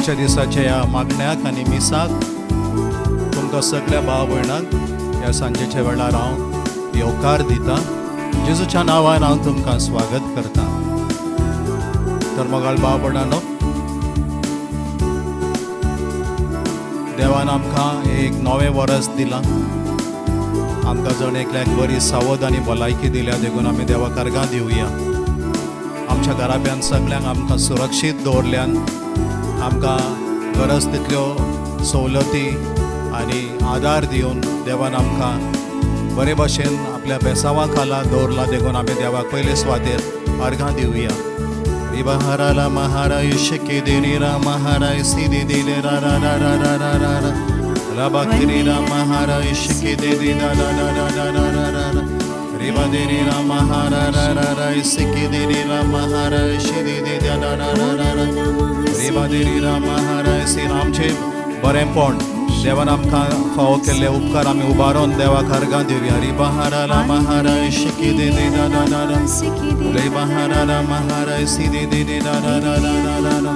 आयच्या दिसाच्या ह्या मागण्याक आनी मिसाक तुमकां सगळ्या भाव भयणांक ह्या सांजेच्या वेळार हांव येवकार दिता. जेजूच्या नांवान हांव तुमकां स्वागत करता. तर मोगाळ भाव भयणांनो, देवान आमकां एक नवें वरस दिलां. आमकां जण एकल्याक बरी सावध आनी भलायकी दिल्या देखून आमी देवाक अर्गां दिवया. आमच्या घराब्यान सगळ्यांक आमकां सुरक्षीत दवरल्यान आमकां गरज तितल्यो सवलती आनी आदार दिवन देवान आमकां बरे भाशेन आपल्या बेसांवा खाला दवरला देखून आमी देवाक पयले सुवातेर अर्गां दिवया. रिबहारा महाराय शके देरी राम महाराय सिदी दिले रा रा रा रा रा रा रा रा राबाकिरी राम महाराय शके देरी रा रा रा रा रा रा रा रा रा रिबा देरी राम महारा रा रा रा सिकी देरी राम महाराय शिदी दे रा रा रा रा रा रिबा देरी राम महाराय सी. आमचे बरेंपण देवान आमकां फावो केल्ले उपकार आमी उबारून देवाक अर्गां दिवया. रिबहारा राम महाराय शके दे दे रा रा रा रा रे महाराय सी दे दे दे रा रा रा रा रा रा रा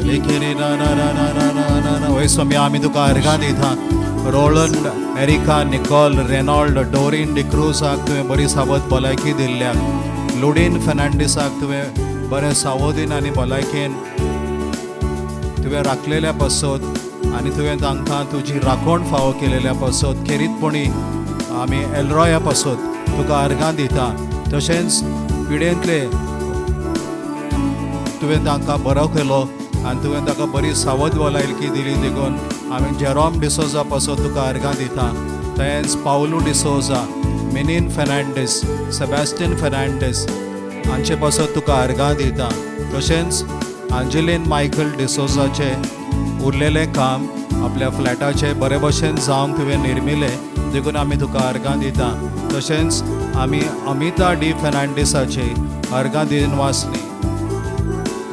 लेखेरे रा रा रा रा रा रा रा रा. वय स्वामी आमी तुका अर्गां दिता. Roland, Erica, Nicole, Reynold, Doreen डिक्रूजाक तुवें बरी सावध भलायकी दिल्ल्याक, लुडीन फेर्नांडीसाक तुवें बरें सावधीन आनी भलायकेन तुवें राखलेल्या पासत आनी तुवें तांकां तुजी राखण फावो केलेल्या पासत खेरीतपणी आमी एलरॉया पासत तुका अर्गां दिता. तशेंच पिडेंतले तुवें तांकां बरो केलो आनी तुवें ताका बरी सावध भलायकी दिली देखून आमी जेरोम डिसोजा पासत तुका अर्गां दिता. तशेंच पावलू डिसोजा, मिनीन फेर्नांडीस, सेबॅस्टियन फेर्नांडीस हांचे पासत तुका अर्गां दिता. तशेंच आंजेलीन मायकल डिसोजाचें उरलेलें काम आपल्या फ्लॅटाचें बरे भशेन जावंक तुवें निर्मिलें देखून आमी तुका अर्गां दिता. तशेंच आमी अमिता डी फेर्नांडीसाची अर्गां दिनवासली,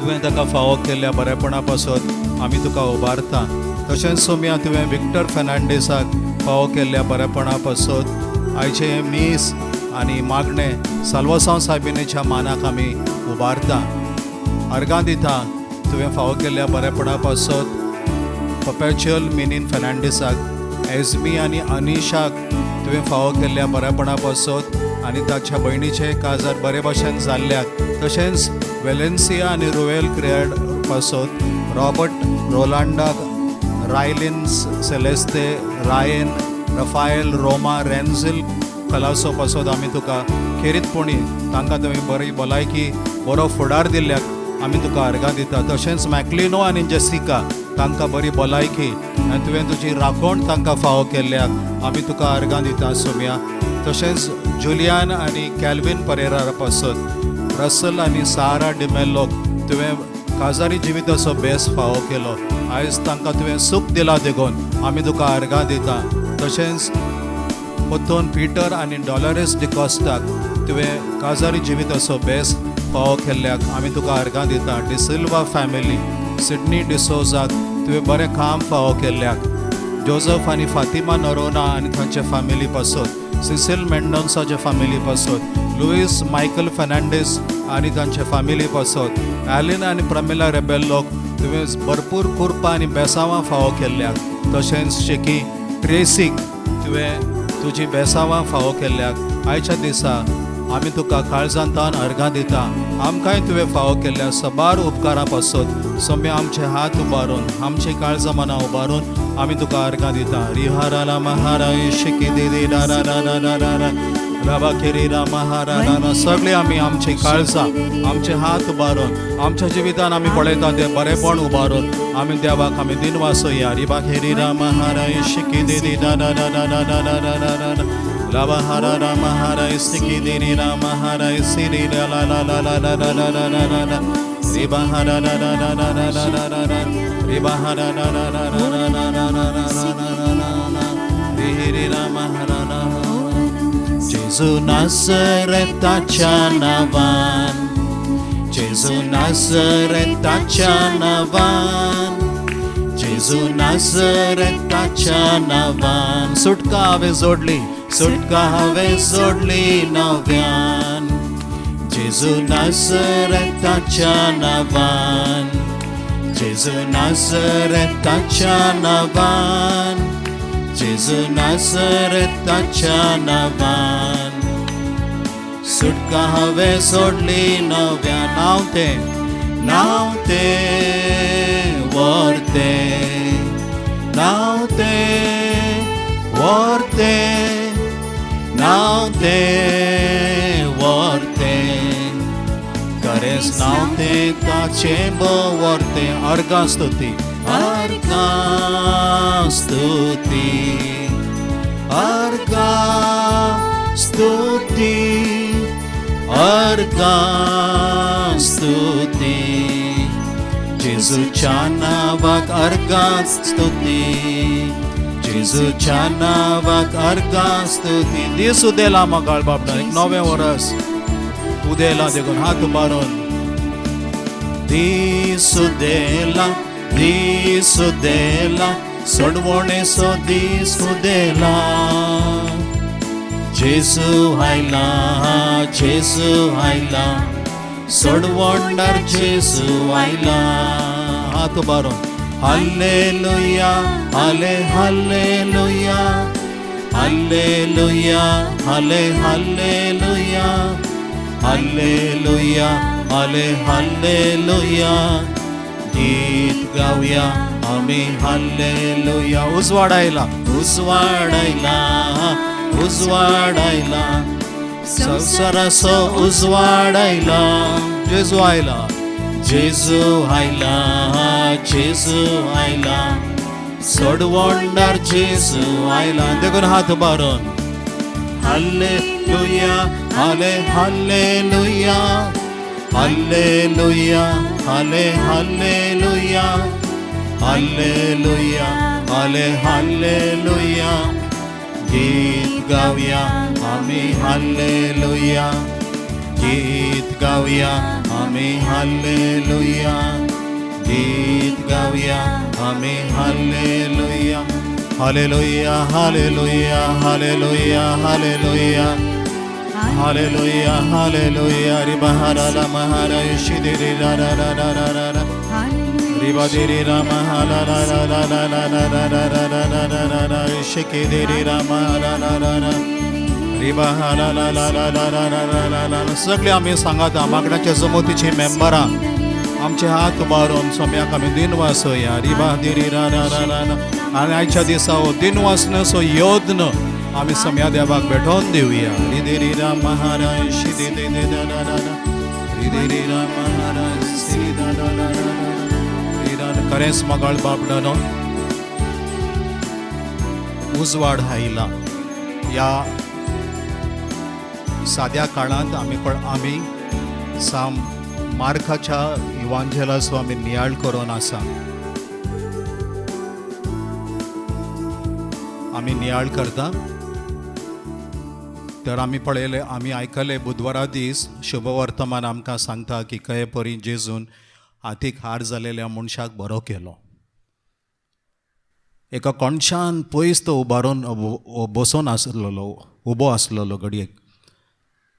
तुवें ताका फावो केल्ल्या बरेपणा पासत आमी तुका उबारता. तशेंच सोम्या तुवें विक्टर फेर्नांडीसाक फावो केल्ल्या बरेपणा पासत आयचें मीस आनी मागणें साल्वासांव सायबिणीच्या मानाक आमी उबारता. अर्गां दिता तुवें फावो केल्ल्या बरेपणा पासत पपेच्युअल मिनीन फेर्नांडीसाक, एजमी आनी अनिशाक तुवें फावो केल्ल्या बरेपणा पासत आनी ताच्या भयणीचें काजार बरे भाशेन जाल्ल्याक, तशेंच वेलेन्सिया आनी रुवेल क्रिएड पासत रॉबर्ट रोलांडाक, रायलीन सेलेस्ते, रायन, रफायल, रोमा, रेन्झिल कलासो पासत आमी तुका खेरीतपणी तांकां तुवें बरी भलायकी बरो फुडार दिल्ल्याक आमी तुका अर्गां दिता. तशेंच मॅक्लिनो आनी जेसिका तांकां बरी भलायकी आनी तुवें तुजी राखण तांकां फावो केल्ल्याक आमी तुका अर्गां दिता सोम्या. तशेंच जुलियान आनी कॅल्वीन परेरा पासत, रसल आनी सारा डिमेल्लोक तुवें काजारी जिविताचो बेस फावो केलो, आयज तांकां तुवें सूख दिला देखून आमी तुका अर्गां दिता. तशेंच पोत्तोन पिटर आनी डॉलरेस डिकॉस्टाक तुवें काजारी जिविताचो बेस फावो केल्ल्याक आमी तुका अर्गां दिता. डिसिल्वा फॅमिली, सिडनी डिसोजाक तुवें बरें काम फावो केल्ल्याक, जोजफ आनी फातिमा नरोना आनी तांचे फॅमिली पासत, सिसिल मेंडोन्साचे फॅमिली पासत, लुईस मायकल फेर्नांडीस आनी तांचे फॅमिली पासत, एलिन आनी प्रमिला रेबेल्लोक तुवें भरपूर कुरपां आनी बेसांवां फावो केल्ल्याक, तशेंच शेकी ट्रेसीक तुवें तुजी बेसांवां फावो केल्ल्याक आयच्या दिसा आमी तुका काळजांतान अर्गां दिता. आमकांय तुवें फावो केल्ल्या सबार उपकारां पासत सोम्या आमचे हात उबारून आमची काळजां मनां उबारून आमी तुका अर्गां दिता. रिहारा महाराय शिकी दिदी रा रा रा रा रा रा रा राबा खेरी रा महारा रा रा. सगळे आमी आमची काळजां आमचे हात उबारून आमच्या जिवितान आमी पळयता तें बरेंपण उबारून आमी देवाक आमी दिनवासोया. रिबा खेरी रा महाराय शिकी दिदी रा रा रा रा रा रा रा रा रा रा राबा हरा राम हराय सिकी दिरी राम हराय सिरी रा ला ला ला ला ला ला ला ला ला ला ला रिबा हरा रा रा रा रा रा रा रा रा रा रिबा हरा रा रा रा रा रा रा रा रा रा रा रा रा रा रि रि राम हरा रा. जेजू नासरेताच्या नावान, जेजू नासरेताच्या नावान, जेजू नासरेताच्या नावान सुटका हांवें जोडली, सुटका हांवें जोडली नव्यान, जेजू नासरेताच्या नावान, जेजू नाझरेताच्या नांवान, जेजू नाझरेताच्या नांवान, सुटका हांवें सोडली नव्या. नांव तें, नांव तें व्हरतें, नांव तें व्हरतें, नांव तें व्हरतें, खरेंच नांव तें ताचें भोव. अर्गां स्तुती, अर्गां स्तुती, अर्गां स्तुती, अर्गां स्तुती, जेजूच्या नांवाक अर्गां स्तुती, जेजूच्या नांवाक अर्गां स्तुती. दीस उदेला मोगाळ बाबडा, एक नवें वरस उदेला देखून हात उबारून. दीस उदेला, दीस उदेला, सोडवणेचो दीस उदेला. जेजू आयला, जेजू आयला, सोडवणदार जेजू आयला. हात उबारून. हालेलुया, हाले हालेलुया, हालेलुया, हाले हालेलुया, हालेलुया, हाले हालेलुया. गीत गावया आमी हालेलुया. उजवाड आयला, उजवाड आयला, उजवाड आयला, संवसाराचो उजवाड आयला. जेजू आयला, जेजू आयला, जेजू आयला, सोडवणदार जेजू आयला. देखून हात उबारून. हालेलुया, हाले हालेलुया, हालेलुया, हाले हालेलुया, हालेलुया, हाले हालेलुया. गीत गावया आमी हालेलुया, गीत गावया आमी हालेलुया, गीत गावया आमी hallelujah. Hallelujah, hallelujah, hallelujah, hallelujah, hallelujah, hallelujah. रिबहारा महारा शिदिरी रा रा रा रा रा रा रा रिबा दिरी राम ला ला ला ला ला ला ला ला ला ला ला ला ला ला शिके दिरी राम ला ला ला ला रिबा ला ला ला ला ला ला ला ला ला ला. सगळे आमी सांगाता, मागण्याच्या जमतीची मेंबरां, आमचे हात उबारून सोम्याक आमी दिनवास होया. रिबा दिरी रा रा रा रा रा. आनी आयच्या दिसा हो दिनवासनसो योद्न आमी सोम्या देवाक भेटोवन दिवया. रिदिरी राम महाराज शिदी दे दे दा दा दा दा रिदिरी राम महाराज श्री दा दा दा दा दा दा. खरेंच मोगाळ बाबडानो, उजवाड आयला. ह्या साद्या काळांत आमी पण आमी साम मार्काच्या इवांजेलाचो आमी नियाळ करून आसा. आमी नियाळ करता तर आमी पळयले, आमी आयकले, बुधवारा दीस शुभवर्तमान आमकां सांगता की कहे परी जेजून हातीक हार जालेल्या मनशाक बरो केलो. एका कोणशान पयस तो उबारून बसोन आसलेलो, उबो आसलेलो घडयेक,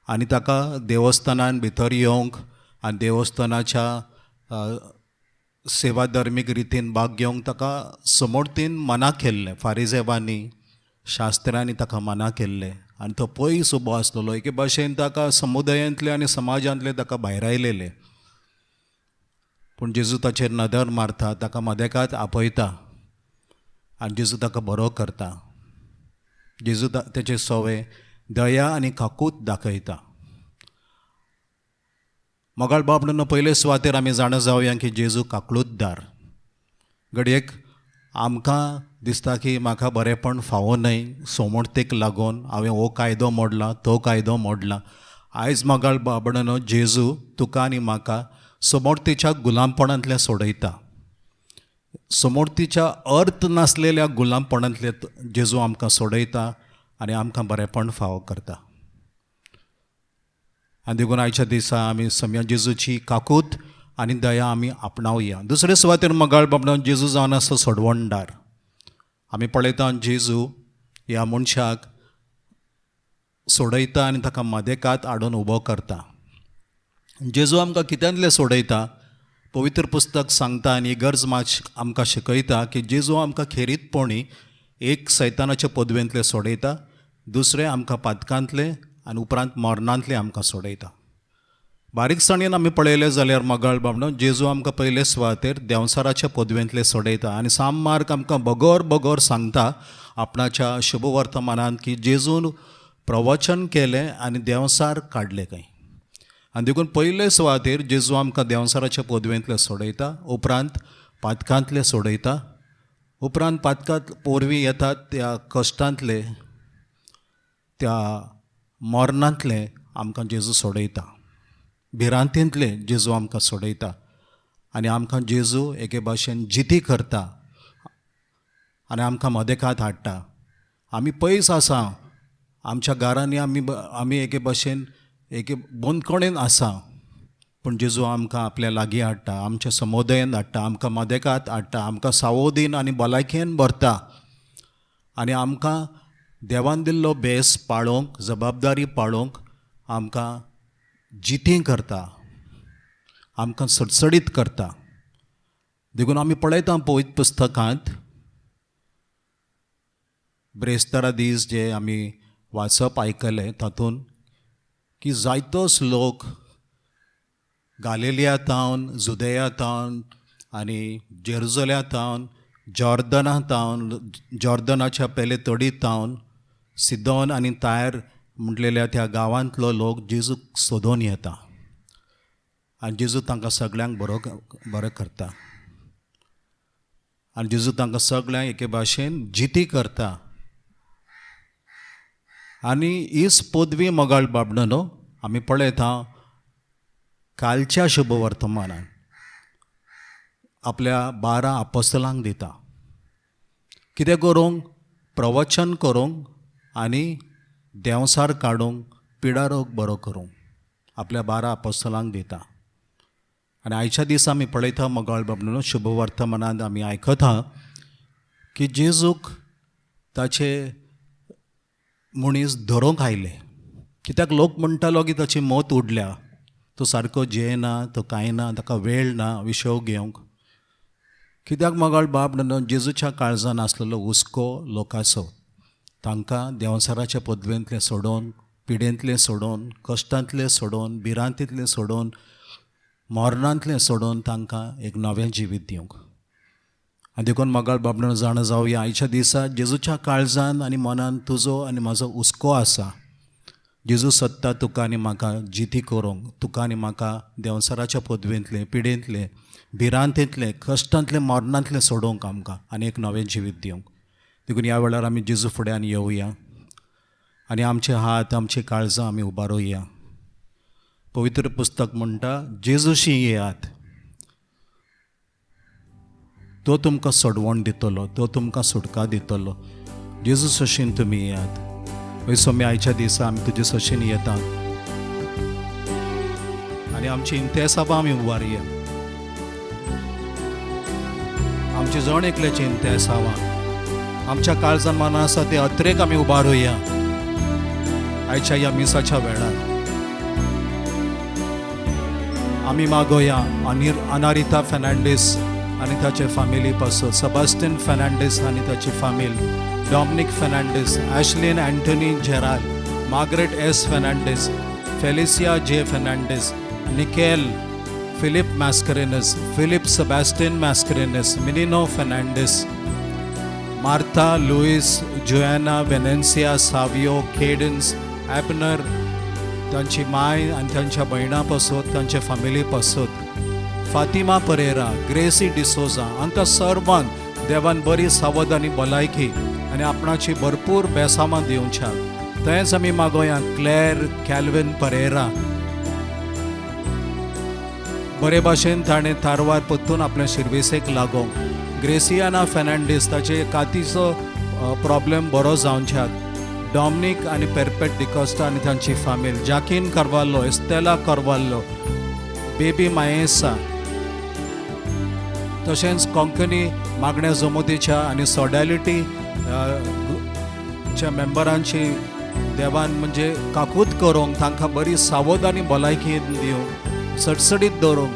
आनी ताका देवस्थानान भितर येवंक आनी देवस्थानाच्या सेवा धर्मीक रितीन भाग घेवंक ताका समोरतीन मना केल्लें. फारिजेवांनी, शास्त्रांनी ताका मना केल्लें आनी तो पयस उबो आसलेलो. एके भाशेन ताका समुदायांतले आनी समाजांतले ताका भायरायलेले. पूण जेजू ताचेर नदर मारता, ताका मदेकात आपयता आनी जेजू ताका बरो करता. जेजू तेचे सोवे दया आनी काकूत दाखयता. मोगाळ बाब न्हू, पयले सुवातेर आमी जाणा जावया की जेजू काकळूतदार. घडयेक आमकां दिसता की म्हाका बरेंपण फावो न्हय, सोमोडतेक लागून हांवें हो कायदो मोडला, तो कायदो मोडला. आयज मोगाळ बाबडानो, जेजू तुका आनी म्हाका समोरतीच्या गुलामपणांतल्यान सोडयता. समोरतीच्या अर्थ नासलेल्या गुलामपणांतले जेजू आमकां सोडयता आनी आमकां बरेंपण फावो करता. आनी देखून आयच्या दिसा आमी सम्या जेजूची काकूत आनी दया आमी आपणावया. दुसरे सुवातेर मोगाळ बाबडान, जेजू जावन आसा सोडवणदार. आमी पळयता, जेजू ह्या मनशाक सोडयता आनी ताका मदेकात हाडून उबो करता. जेजू आमकां कित्यांतलें सोडयता? पवित्र पुस्तक सांगता आनी इगर्ज मात आमकां शिकयता की जेजू आमकां खेरीतपणी एक सैतानाच्या पदवेंतलें सोडयता, दुसरें आमकां पातकांतलें आनी उपरांत मरणांतलें आमकां सोडयता. बारीकसाणेन आमी पळयलें जाल्यार मोगाळ बाबडो जेजू आमकां पयले सुवातेर देंवचाराच्या पदवेंतलें सोडयता आनी साम मार्क आमकां बगोर बगोर सांगता आपणाच्या शुभवर्तमानांत की जेजून प्रवचन केलें आनी देंवचार काडले खंय. आनी देखून पयले सुवातेर जेजू आमकां देंवचाराच्या पदवेंतलें सोडयता, उपरांत पातकांतलें सोडयता, उपरांत पातकांत पोरवीं येतात त्या कश्टांतले त्या मरणांतलें आमकां जेजू सोडयता, भिरांतेंतलें जेजू आमकां सोडयता आनी आमकां जेजू एके भाशेन जिती करता आनी आमकां मदेकात हाडटा. आमी पयस आसा, आमच्या घरांनी आमी एके भाशेन एके बंदखणीन आसा, पूण जेजू आमकां आपल्या लागीं हाडटा, आमच्या समुदायेन हाडटा, आमकां मदेकात हाडटा, आमकां सावोदीन आनी भलायकेन भरता आनी आमकां देवान दिल्लो भेस पाळोवंक, जबाबदारी पाळोवंक आमकां जितीं करता, आमकां सडसडीत करता. देखून आमी पळयता पवित्र पुस्तकांत ब्रेस्तारा दीस जे आमी वाचप आयकलें तातूंत की जायतोच लोक गालेलिया तावन, जुदया तावन आनी जेरुजल्या तावन, जॉर्दना तावन, जॉर्दनाच्या पेले तडी तावन, सिदोन आनी तायर म्हटलेल्या त्या गांवांतलो लोक जेजूक सोदून येता आनी जेजू तांकां सगळ्यांक बरो बरो करता आनी जेजू तांकां सगळ्यांक एके भाशेन जिती करता. आनी हीच पदवी मोगाळ बाबडो न्हू आमी पळयता कालच्या शुभवर्तमानान आपल्या 12 आपोस्तलांक दिता, कितें करूंक, प्रवचन करूंक आनी देंवचार काडूंक, पिडारोग बरो करूंक आपल्या 12 आपोस्तलांक दिता. आनी आयच्या दिसा आमी पळयता मोगाळ बाबडो शुभवर्तमानांत आमी आयकता की जेजूक ताचे मनीस धरूंक आयले, कित्याक लोक म्हणटालो की ताची मत उडल्या, तो सारको जेयना, तो कांय ना, ताका वेळ ना विशव घेवंक. कित्याक मोगाळ बाब जेजूच्या काळजान आसलेलो हुस्को लोकाचो, तांकां देंवचाराच्या पदवेंतलें सोडोवन, पिडेंतलें सोडोवन, कश्टांतलें सोडोवन, भिरांतेंतलें सोडोवन, मरणांतलें सोडोवन तांकां एक नवें जिवीत दिवंक. आनी देखून मोगाळ बाबडो जाणा जावया आयच्या दिसा जेजूच्या काळजान आनी मनान तुजो आनी म्हजो हुस्को आसा. जेजू सोदता तुका आनी म्हाका जिती करूंक, तुका आनी म्हाका देंवचाराच्या पदवेंतलें, पिडेंतलें, भिरांतेंतलें, कश्टांतलें, मरणांतलें सोडोवंक आमकां आनी एक नवें जिवीत दिवंक. देखून ह्या वेळार आमी जेजू फुड्यान येवया आनी आमचे हात, आमची काळजां आमी उबारोया. पवित्र पुस्तक म्हणटा जेजूशी येयात, तो तुमकां सोडवण दितलो, तो तुमकां सुटका दितलो. जेजू सशीन तुमी येयात. वयसो आयच्या दिसा आमी तुजे सशीन येता आनी आमची इंतेसाबां आमी उबारया, आमची जण एकल्याची इंतेसाबां आमच्या काळजान मनां आसा ते अत्रेक आमी उबारुया आयच्या ह्या मिसाच्या वेळार. आमी मागोया अनारिता फेर्नांडीस आनी ताचे फामिली पासून, सेबास्टियन फेर्नांडीस आनी ताची फामील, Dominic Fernandes, Ashlin Anthony Gerald, Margaret S Fernandes, Felicia J Fernandes, Nickel Philip Mascarenhas, Philip Sebastian Mascarenhas, Minino Fernandes, Martha Luis, Joanna Venencia Savio, Cadence Abner, तांची माय आनी तांच्या भयणां पासत, तांच्या फामिली पासत, फातिमा परेरा, ग्रेसी डिसोजा, हांकां सर्वांक देवान बरी सावध आनी भलायकी आनी आपणाची भरपूर बेसामां दिवच्या. थंयच आमी मागोया क्लॅर कॅल्विन परेरा, बरे भाशेन ताणें तारवार परतून आपल्या शिर्विसेक लागोंक. ग्रेसियाना फेर्नांडीस, ताचे कातीचो प्रॉब्लेम बरो जावच्याक. डॉमनीक आनी पेरपेट डिकोस्टा आनी तांची फामील, जाकीन कार्वालो, एस्तेला कार्वालो, बेबी मायेसा, तशेंच कोंकणी मागण्या जमतीच्या आनी सॉडॅलिटी च्या मेंबरांची देवान म्हणजे काकूत करूंक, तांकां बरी सावध आनी भलायकी दिवंक, सडसडीत दवरूंक.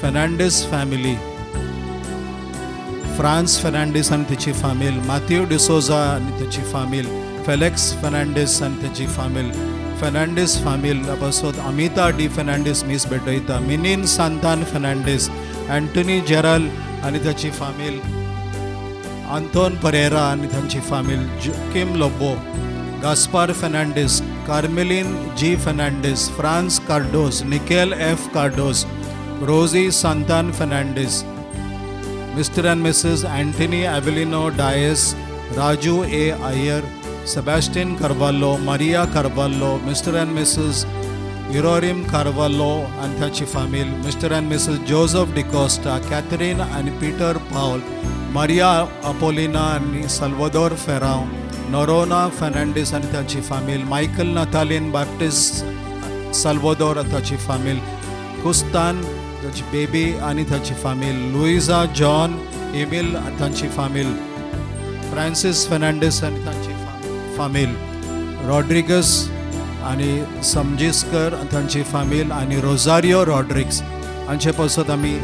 फेर्नांडीस फॅमिली, फ्रांस फेर्नांडीस आनी तेची फामील, माथ्यू डिसोजा आनी तेची फामील, फेलेक्स फेर्नांडीस आनी तेची फामील, फेर्नांडीस फामील पासत अमिता डी फेर्नांडीस मीस भेटयता, मिनीन सांतान फेर्नांडीस, अँटनी जेराल आनी ताची फामील, आंतोन परेरा आनी तांची फामील, Joaquim Lobo, Gaspar Fernandes, Carmelin G Fernandes, France Cardozo, Nickel F Cardozo, Rosy Santan Fernandes, Mr and Mrs Anthony Avelino Dias, Raju A Iyer, Sebastian Carvalho, Maria Carvalho, Mr and Mrs Irorim Carvalho आनी ताची फामील, Mr and Mrs Joseph D'Costa, Catherine आनी Peter पावल, Maria Apolina आनी सल्वदोर फेराव, नोरोना फेर्नांडीस आनी ताची फामील, Michael नतालीन Baptist साल्वदोर आनी ताची फामील, कुस्तान ताची बेबी आनी ताची फामील, लुइजा जॉन एमिल आनी तांची फामील, फ्रांसीस फेर्नांडीस आनी तांची फामील, रॉड्रिगस आनी समजिस्कर आनी तांची फामील आनी रोजारियो रॉड्रिक्स हांचे पासत आमी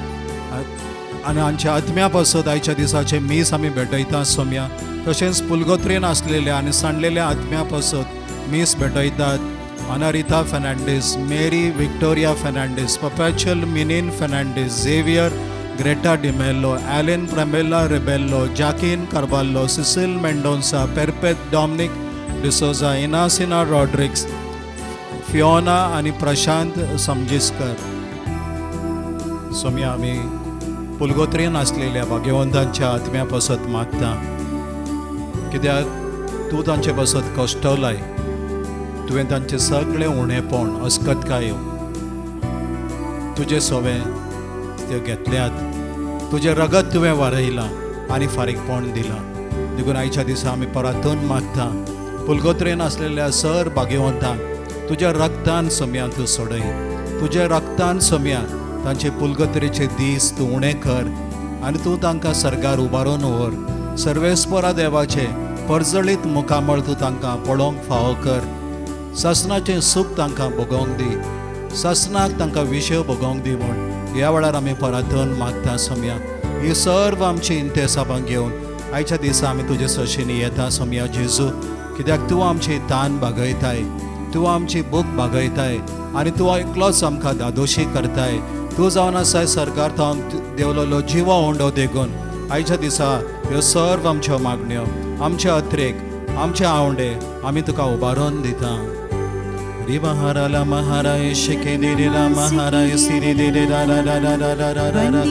आनी हांच्या आत्म्या पासत आयच्या दिसाचे मीस आमी भेटयता सोम्या. तशेंच पुलगोत्रेन आसलेल्या आनी सांडलेल्या आत्म्या पासत मीस भेटयतात अनारिता फेर्नांडीस, मेरी विक्टोरिया फेर्नांडीस, पपेचल मिनीन Fernandes, Xavier Greta D'Mello, Allen Pramela Rebelo, Joaquin Carvalho, Cecil Mendonca, Perpet Dominic D'Souza, Inasina Rodrigues, Fiona आनी प्रशांत समजिस्कर. सोम्या, आमी पुलगोत्रेन आसलेल्या भाग्यवंतांच्या आत्म्या पासत मागता, कित्याक तूं तांचे पासत कश्टवलाय. तुवें तांचें सगळें उणेपण, अस्कतकायो तुजे सोवे त्यो घेतल्यात. तुजें रगत तुवें वारयलां आनी फारीकपण दिलां. देखून आयच्या दिसा आमी परातून मागता, पुलगोत्रेन आसलेल्या सर भाग्यवंतांक तुज्या रक्तान सोम्या तूं सोडय. तुज्या रक्तान सोम्या तांचे पुलगोत्रेचे दीस तूं उणें कर आनी तूं तांकां सर्गार उबारून व्हर. सर्वेस्परा देवाचे परजळीत मुखामळ तूं तांकां पळोवंक फावो कर. सासनाचें सूख तांकां भोगोवंक दी, सासनाक तांकां विशय भोगोवंक दी म्हूण ह्या वेळार आमी परातून मागता सोम्या. ही सर्व आमची इंतेसाबां घेवन आयच्या दिसा आमी तुजे सरशींनी येता सोम्या जेजू, कित्याक तूं आमची तान भागयताय, तूं आमची भूक भागयताय आनी तूं एकलोच आमकां धादोशी करताय. तूं जावन आसाय सरकार थावन देवलोलो जिवो उंडो. देखून आयच्या दिसा ह्यो सर्व आमच्यो मागण्यो, आमचे अत्रेक, आमचे आवंडे आमी तुका उबारून दिता. रिबहाराला महाराय शिके दिरे महाराय सिरी दिरे रा रा रा रा रा रा रा रा रा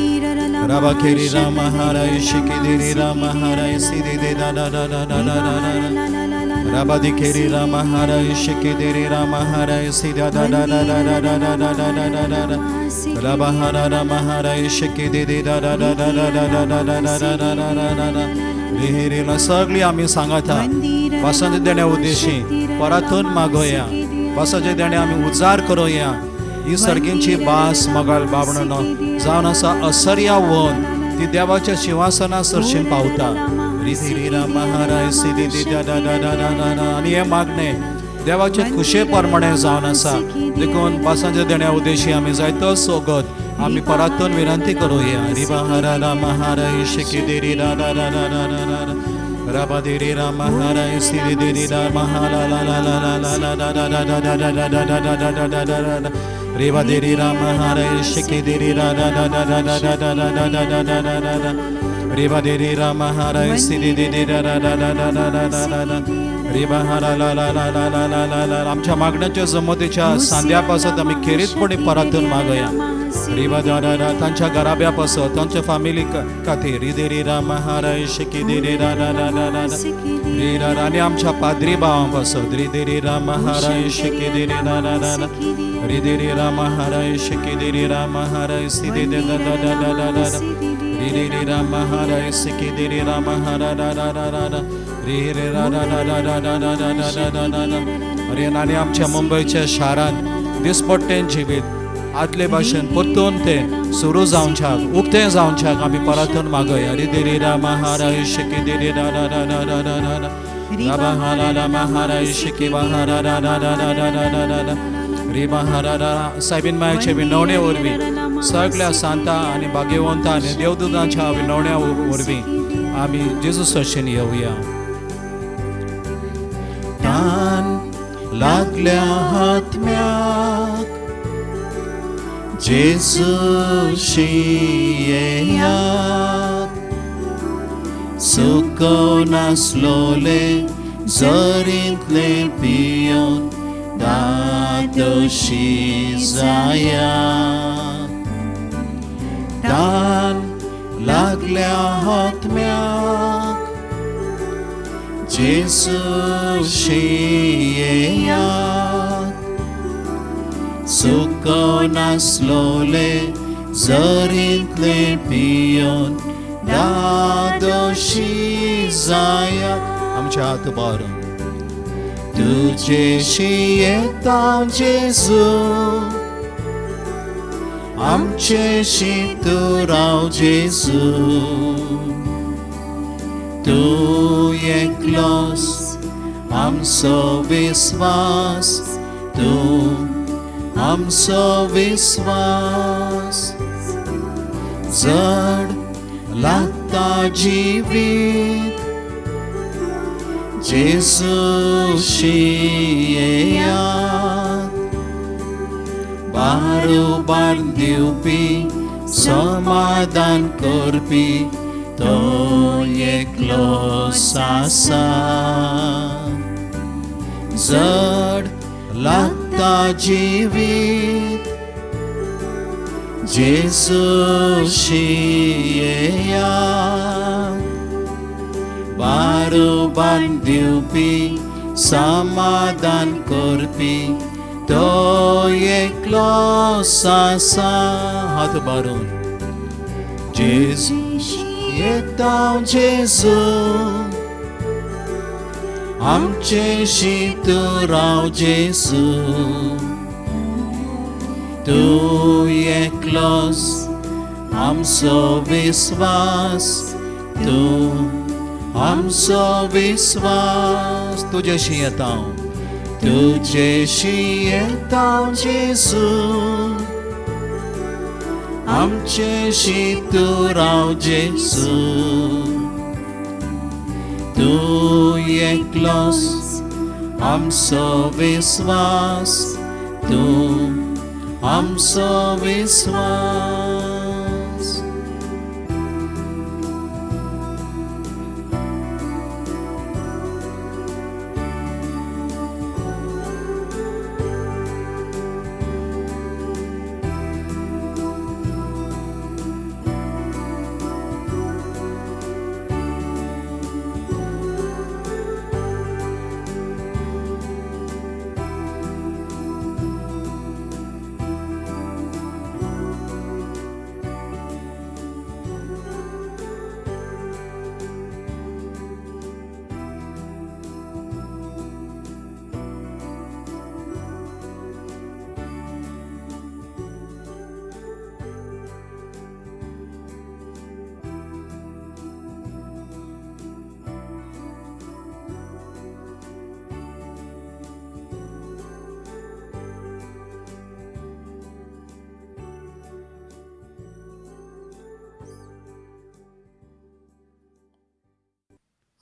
राबा खेरी रा महाराय शिके दिरे रा महाराय सिरी दे रा रा रा रा रा रा रा रा राबा दी खेरी रा महाराय शिके दिरे रा महाराय सिरा दा दा दा दा दा दा दा दा दा दा दा दा राबा हारा रा महाराय शिके दे दे दा दा दा दा दा दा दा दा दा दा दा दा दा दा दा रिहिरीला सगळी आमी सांगता. वासंत देण्या उद्देशी परातून मागोया. वासाचे देणे आमी उजार करोया. ही सर्गींची भास मगाल बाबणनो जावन आसा असर्या वन, ती देवाच्या शिंवासना सरशीन पावता. रिधिरी रा महाराय सिधी दी दा दा दा दा दा दा. आनी हें मागणें देवाचे खुशे प्रमाणे जावन आसा. देखून पासांच्या देण्या उद्देशी आमी जायतो सोगत आमी परातून विनंती करूया. रिबा हरा रा महाराय शिकी देरी रा रा रा रा रा रा रा राबा देरी रा महाराय सिरी देरी रा महारा ला ला ला ला ला ला ला ला ला ला ला ला ला ला ला ला ला ला ला रेवा देरी रा महाराय शिकी देरी रा रा रा रा रा रा रा रा रा रा रा रा रा रा रा रेवा देरी रा महाराय सिरी देरी रा रा रा रा रा रा रा रा रा रेवा हरा ला ला ला ला ला ला ला ला. आमच्या मागण्याच्या जमतीच्या सांद्या पासत आमी खेरीतपणी परातून मागया. रिवा दा रा रा तांच्या घराब्या पासत, तांच्या फामिली खातीर. रिदेरी रा महाराय शिकी देरी रा रा रा रा रा री रा रा. आनी आमच्या पाद्री भावां पासत. रिदेरी रा महाराय शिकी देरी रा रा रा रा रिदेरी रा महाराय शिकी देरी रा महाराय सिदे दे दा दा दा दा दा दा री री री रा महाराय शिकी देरी रा महारा रा रा रा रा रा री रे रा रा रा रा रा रा रा रा रा रा रा रा. अरे, आनी आमच्या मुंबयच्या शारांत दिसपट्टें जिवीत आदले भाशेन परतून ते सुरू जावच्याक, उक्तें जावच्याक आमी परातून मागया. रे देरी रा महाराय शिकी देरी रा रा रा रा रा रा रा रा रा बा रा महाराय शिकी बा रा रा रा रा रा रा रा रा रा रा रे बा रा रा. सायबीन मायाचे विनवणे वरवीं सगळ्या सांता आनी भाग्यवंता आनी देवदूतांच्या विनवण्या वरवीं आमी जेजूसशीन येवया. तान लागल्या आत्म्याक जेजूशी येयात, सुकोनासलोले जरींतले पियोन दादोशी जायात. तान लागल्या आत्म्याक जेजूशी येयात, सुकोनासलोले जरींतले पियोन दादोशी जायात. आमच्या हात बारून तुजेशी येता जेजू, आमचेशी तूं राव जेजू, तूं एकलोच आमचो विस्वास, तूं आमचो विस्वास. जड लागता जिवीत जेजूशी येयात, बारोबार दिवपी समाधान करपी तो एकलोच आसा. जड लागता जिवीत जेजूशी येयात, बारोबार दिवपी समाधान करपी तो एकलोच आसा. हात बारून जेजू येता जेजू, आमचेशी तूं राव जेजू, तूं एकलोच आमचो विस्वास, तूं आमचो विस्वास. तुजेशी येता, तुजेशी येता जेजू, आमचेशी तूं राव जेजू, तूं एकलोच आमचो विस्वास, तूं आमचो विस्वास.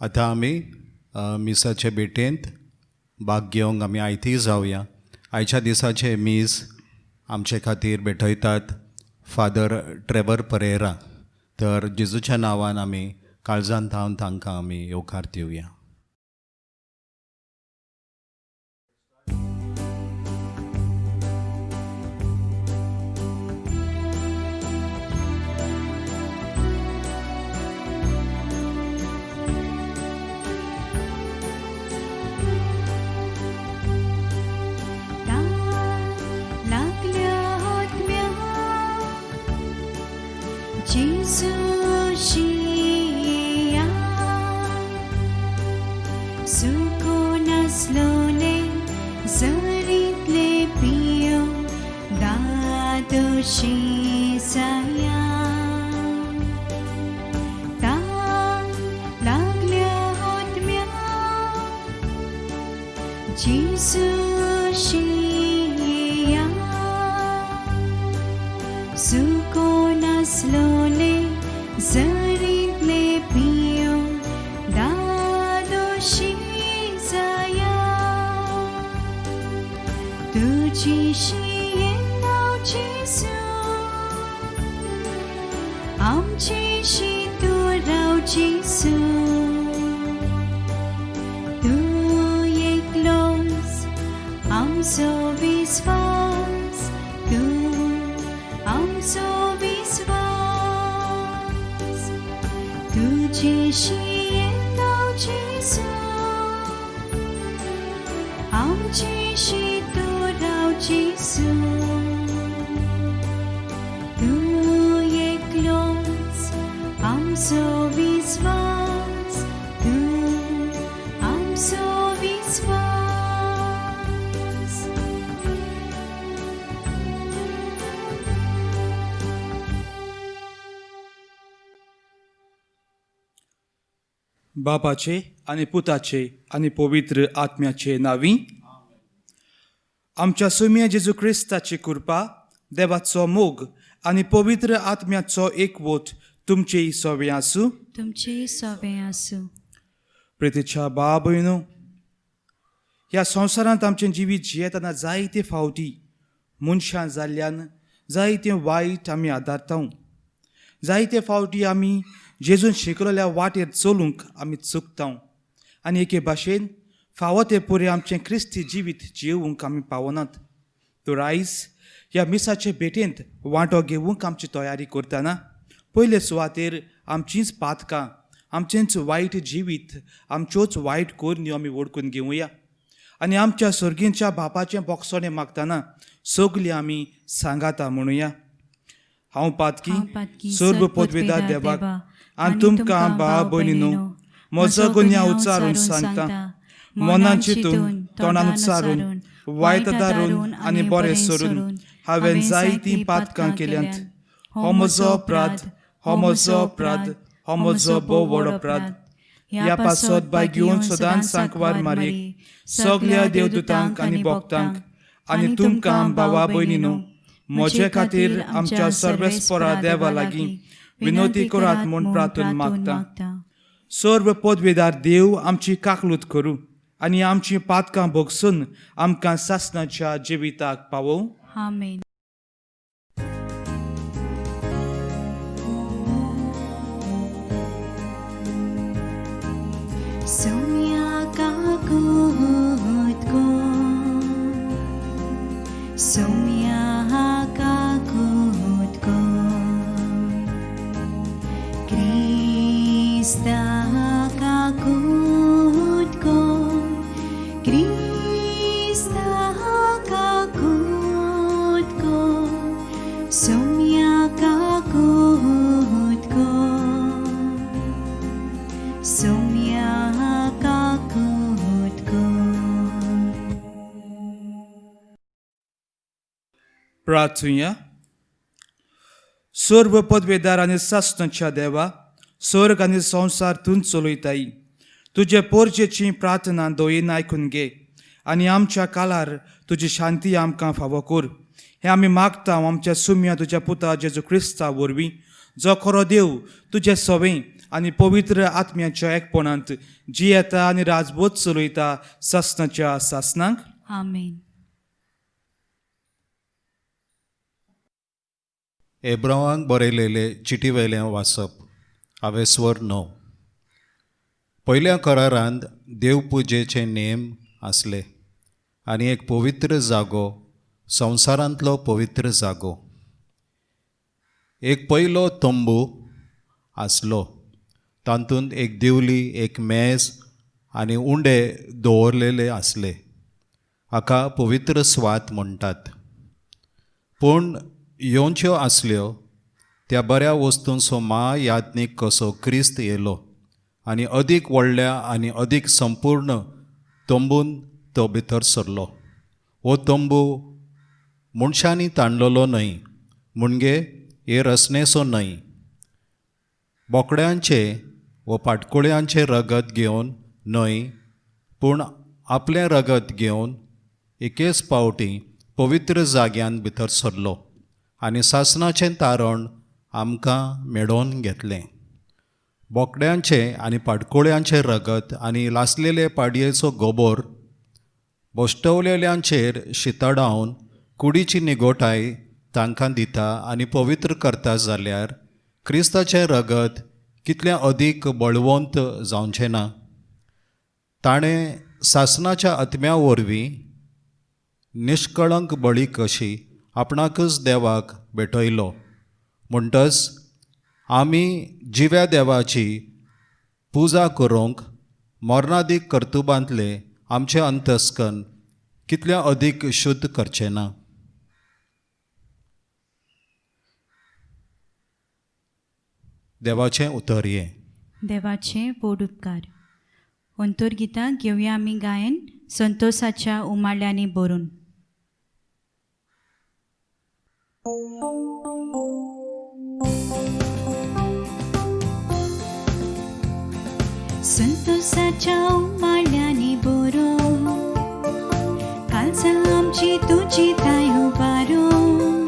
आतां आमी मिसाचे भेटेंत भाग घेवंक आमी आयती जावया. आयच्या दिसाचे मीस आमचे खातीर भेटयतात फादर ट्रेवर परेरा. तर जेजूच्या नांवान आमी काळजान थावन तांकां आमी येवकार दिवया. जेजूशी सुको नासलोले जरींतले पियो दादोशी जाया तुजी शियेन जेजू आमची शी तूं राव जेजू तूं एकलोच आमचो विस्वास तूं आमचो विस्वास तुजी शियेन जेजू आमची शी तूं राव जेजू तूं एकलोच आमचो विस्वास तूं आमचो विस्वास. बापाचे आनी पुताचे आनी पवित्र आत्म्याचे नांवी. आमच्या सुम्या जेजू क्रिस्ताची कृपा, देवाचो मोग आनी पवित्र आत्म्याचो एकवट तुमचेय सवे आसूं. तुमचे सवे आसूं. प्रितीच्या बाबयनो, ह्या संवसारांत आमचें जिवीत जियेतना जायते फावटी मनशां जाल्ल्यान जायतें वायट आमी आदारता. जायते फावटी आमी जेजून शिकयल्ल्या वाटेर चलूंक आमी चुकता आनी एके भाशेन फावो ते पुरें आमचें क्रिस्ती जिवीत जियोवंक आमी पावनात. तर आयज ह्या मिसाचे भेटेंत वांटो घेवंक आमची तयारी करतना पयले सुवातेर आमचींच पातकां, आमचेंच वायट जिवीत, आमच्योच वायट करण्यो आमी वळखून घेवया आनी आमच्या सर्गींच्या बापाचें बोगसणें मागतना सगलीं आमी सांगाता म्हणुया. हांव पातकी हांव पातकी सर्व पदवेदार देवाक आनी तुमकां भाव भयणीनो म्हजो गुन्यांव उच्चारून सांगता. मनान चिंतून, तोंडान उच्चारून, वायट दारून आनी बरें सोडून हांवें जायतीं पातकां केल्यांत. हो म्हजो अपराध, हो म्हजो अपराध, हो म्हजो भोव व्हड अपराध. ह्या पासत बाय घेवन सदांच सांकवार मारयेक, सगल्या देवदूतांक आनी भक्तांक आनी तुमकां भावा भयणीनो म्हजे खातीर आमच्या सर्वेस्परा देवा लागीं विनोती करात म्हूण प्रार्थून मागता. सर्व पदवेदार देव आमची काकलूत करूं आनी आमची पातकां भोगसून आमकां सासणाच्या जिविताक पावोवं. आमेन. सोम्या काकूत को, सोम्या काकूत को, क्रिस्ता काकूत को, क्रिस्ता काकूत को, सोम्या काकूत को, सोम्या काकूत को. प्रार्थुया. सर्व पदवेदार आनी सासणाच्या देवा, स्वर्ग आनी संवसार तूं चलयताय. तुजे पोरजेची प्रार्थना दयेन आयकून घे आनी आमच्या कालार तुजी शांती आमकां फावो कर. हें आमी मागता आमच्या सुम्या तुज्या पुता जेजू क्रिस्ता वरवीं, जो खरो देव तुजें सवें आनी पवित्र आत्म्याच्या एकपणांत जियेता आनी राजबोध चलयता सासणाच्या सासणाक. आमेन. एब्रावांक बरयलेले चिटी वयलें वाचप. हांवें स्वर 9. पयल्या करारांत देवपुजेचे नेम आसले आनी एक पवित्र जागो, संवसारांतलो पवित्र जागो. एक पयलो तंबू आसलो, तातूंत एक दिवली, एक मेज आनी उंडे दवरलेले आसले. हाका पवित्र स्वात म्हणटात. पूण येवच्यो आसल्यो त्या बऱ्या वस्तूंचो म्हायाज्ञीक कसो क्रिस्त येयलो आनी अदीक व्हडल्या आनी अदीक संपूर्ण तंबून तो भितर सरलो. हो तंबू मनशांनी ताणलेलो न्हय, म्हणजे हे रचनेचो न्हय. बोकड्यांचें वा पाटकुळ्यांचें रगत घेवन न्हय, पूण आपलें रगत घेवन एकेच पावटी पवित्र जाग्यान भितर सरलो. आनी सासणाचें तारण आमकां मेळोवन घेतलें. बोकड्यांचें आनी पाडकोळ्यांचें रगत आनी लासलेले पाडयेचो गोबोर बोश्टवलेल्यांचेर शिताडावन कुडीची निगोटाय तांकां दिता आनी पवित्र करता जाल्यार क्रिस्ताचें रगत कितलें अदीक बळवंत जावचें ना? ताणें सासणाच्या आत्म्या वरवीं निश्कळंक बळी कशी आपणाकच देवाक भेटयलो. म्हणटच आमी जिव्या देवाची पुजा करूंक मरणादीक कर्तुबांतले आमचें अंतस्कन कितलें अदीक शुद्ध करचें ना? देवाचें उतर हें. देवाचे बोड उपकार. अंतर्गितां घेवया आमी गायन संतोसाच्या उमाळ्यांनी भरून. संतोसाच्या उमाळ्यांनी भरून कालसा आमची तुजी ताय उबारून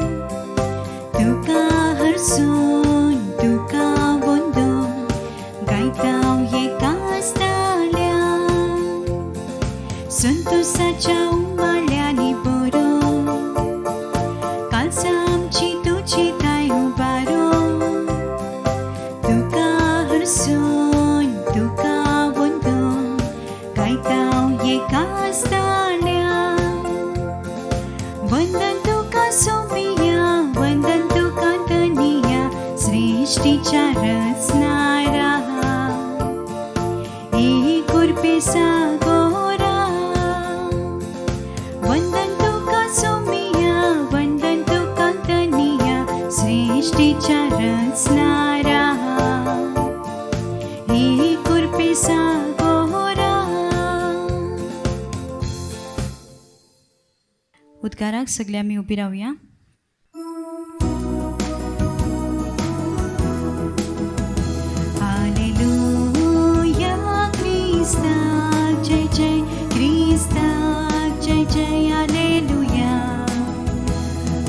तुका हरसून तुका वंदून गायता एका आसताल्या. संतोसाच्या उमाळ्यांनी भरून कालसा आमची तुजी ताय उबारून तुका हरसून तुका वंदून गायता एका आसताल्या. वंदन तुका सोमिया, वंदन तुका धनिया, सृष्टीच्या रचणारा एक कृपे सागोरा. वंदन तुका सोमिया, वंदन तुका धनिया, सृष्टीच्या रचणारा एक कृपे सागोरा. उद्गाराक सगळे आमी उबी रावया. हालेलुया क्रिस्ताक जय जय, क्रिस्ताक जय जय, हालेलुया.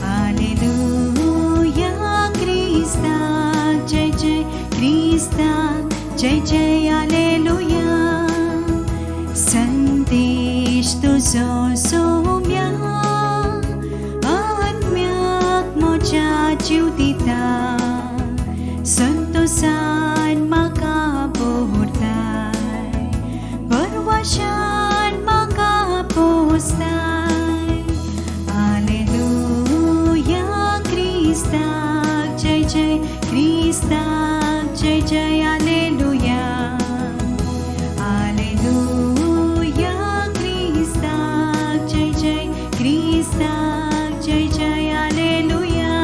हालेलुया क्रिस्ताक जय जय, क्रिस्ताक जय जय, हालेलुया. संदेश तुजो सोम्या आत्म्याक म्हज्या जीव दिता, संतोसान म्हाका भरताय, बरवाशान म्हाका पोसताय. हालेलुया क्रिस्ताक जय जय, क्रिस्ताक जय जय, हालेलुया. हालेलुया क्रिस्ताक जय जय, क्रिस्ताक जय जय, हालेलुया.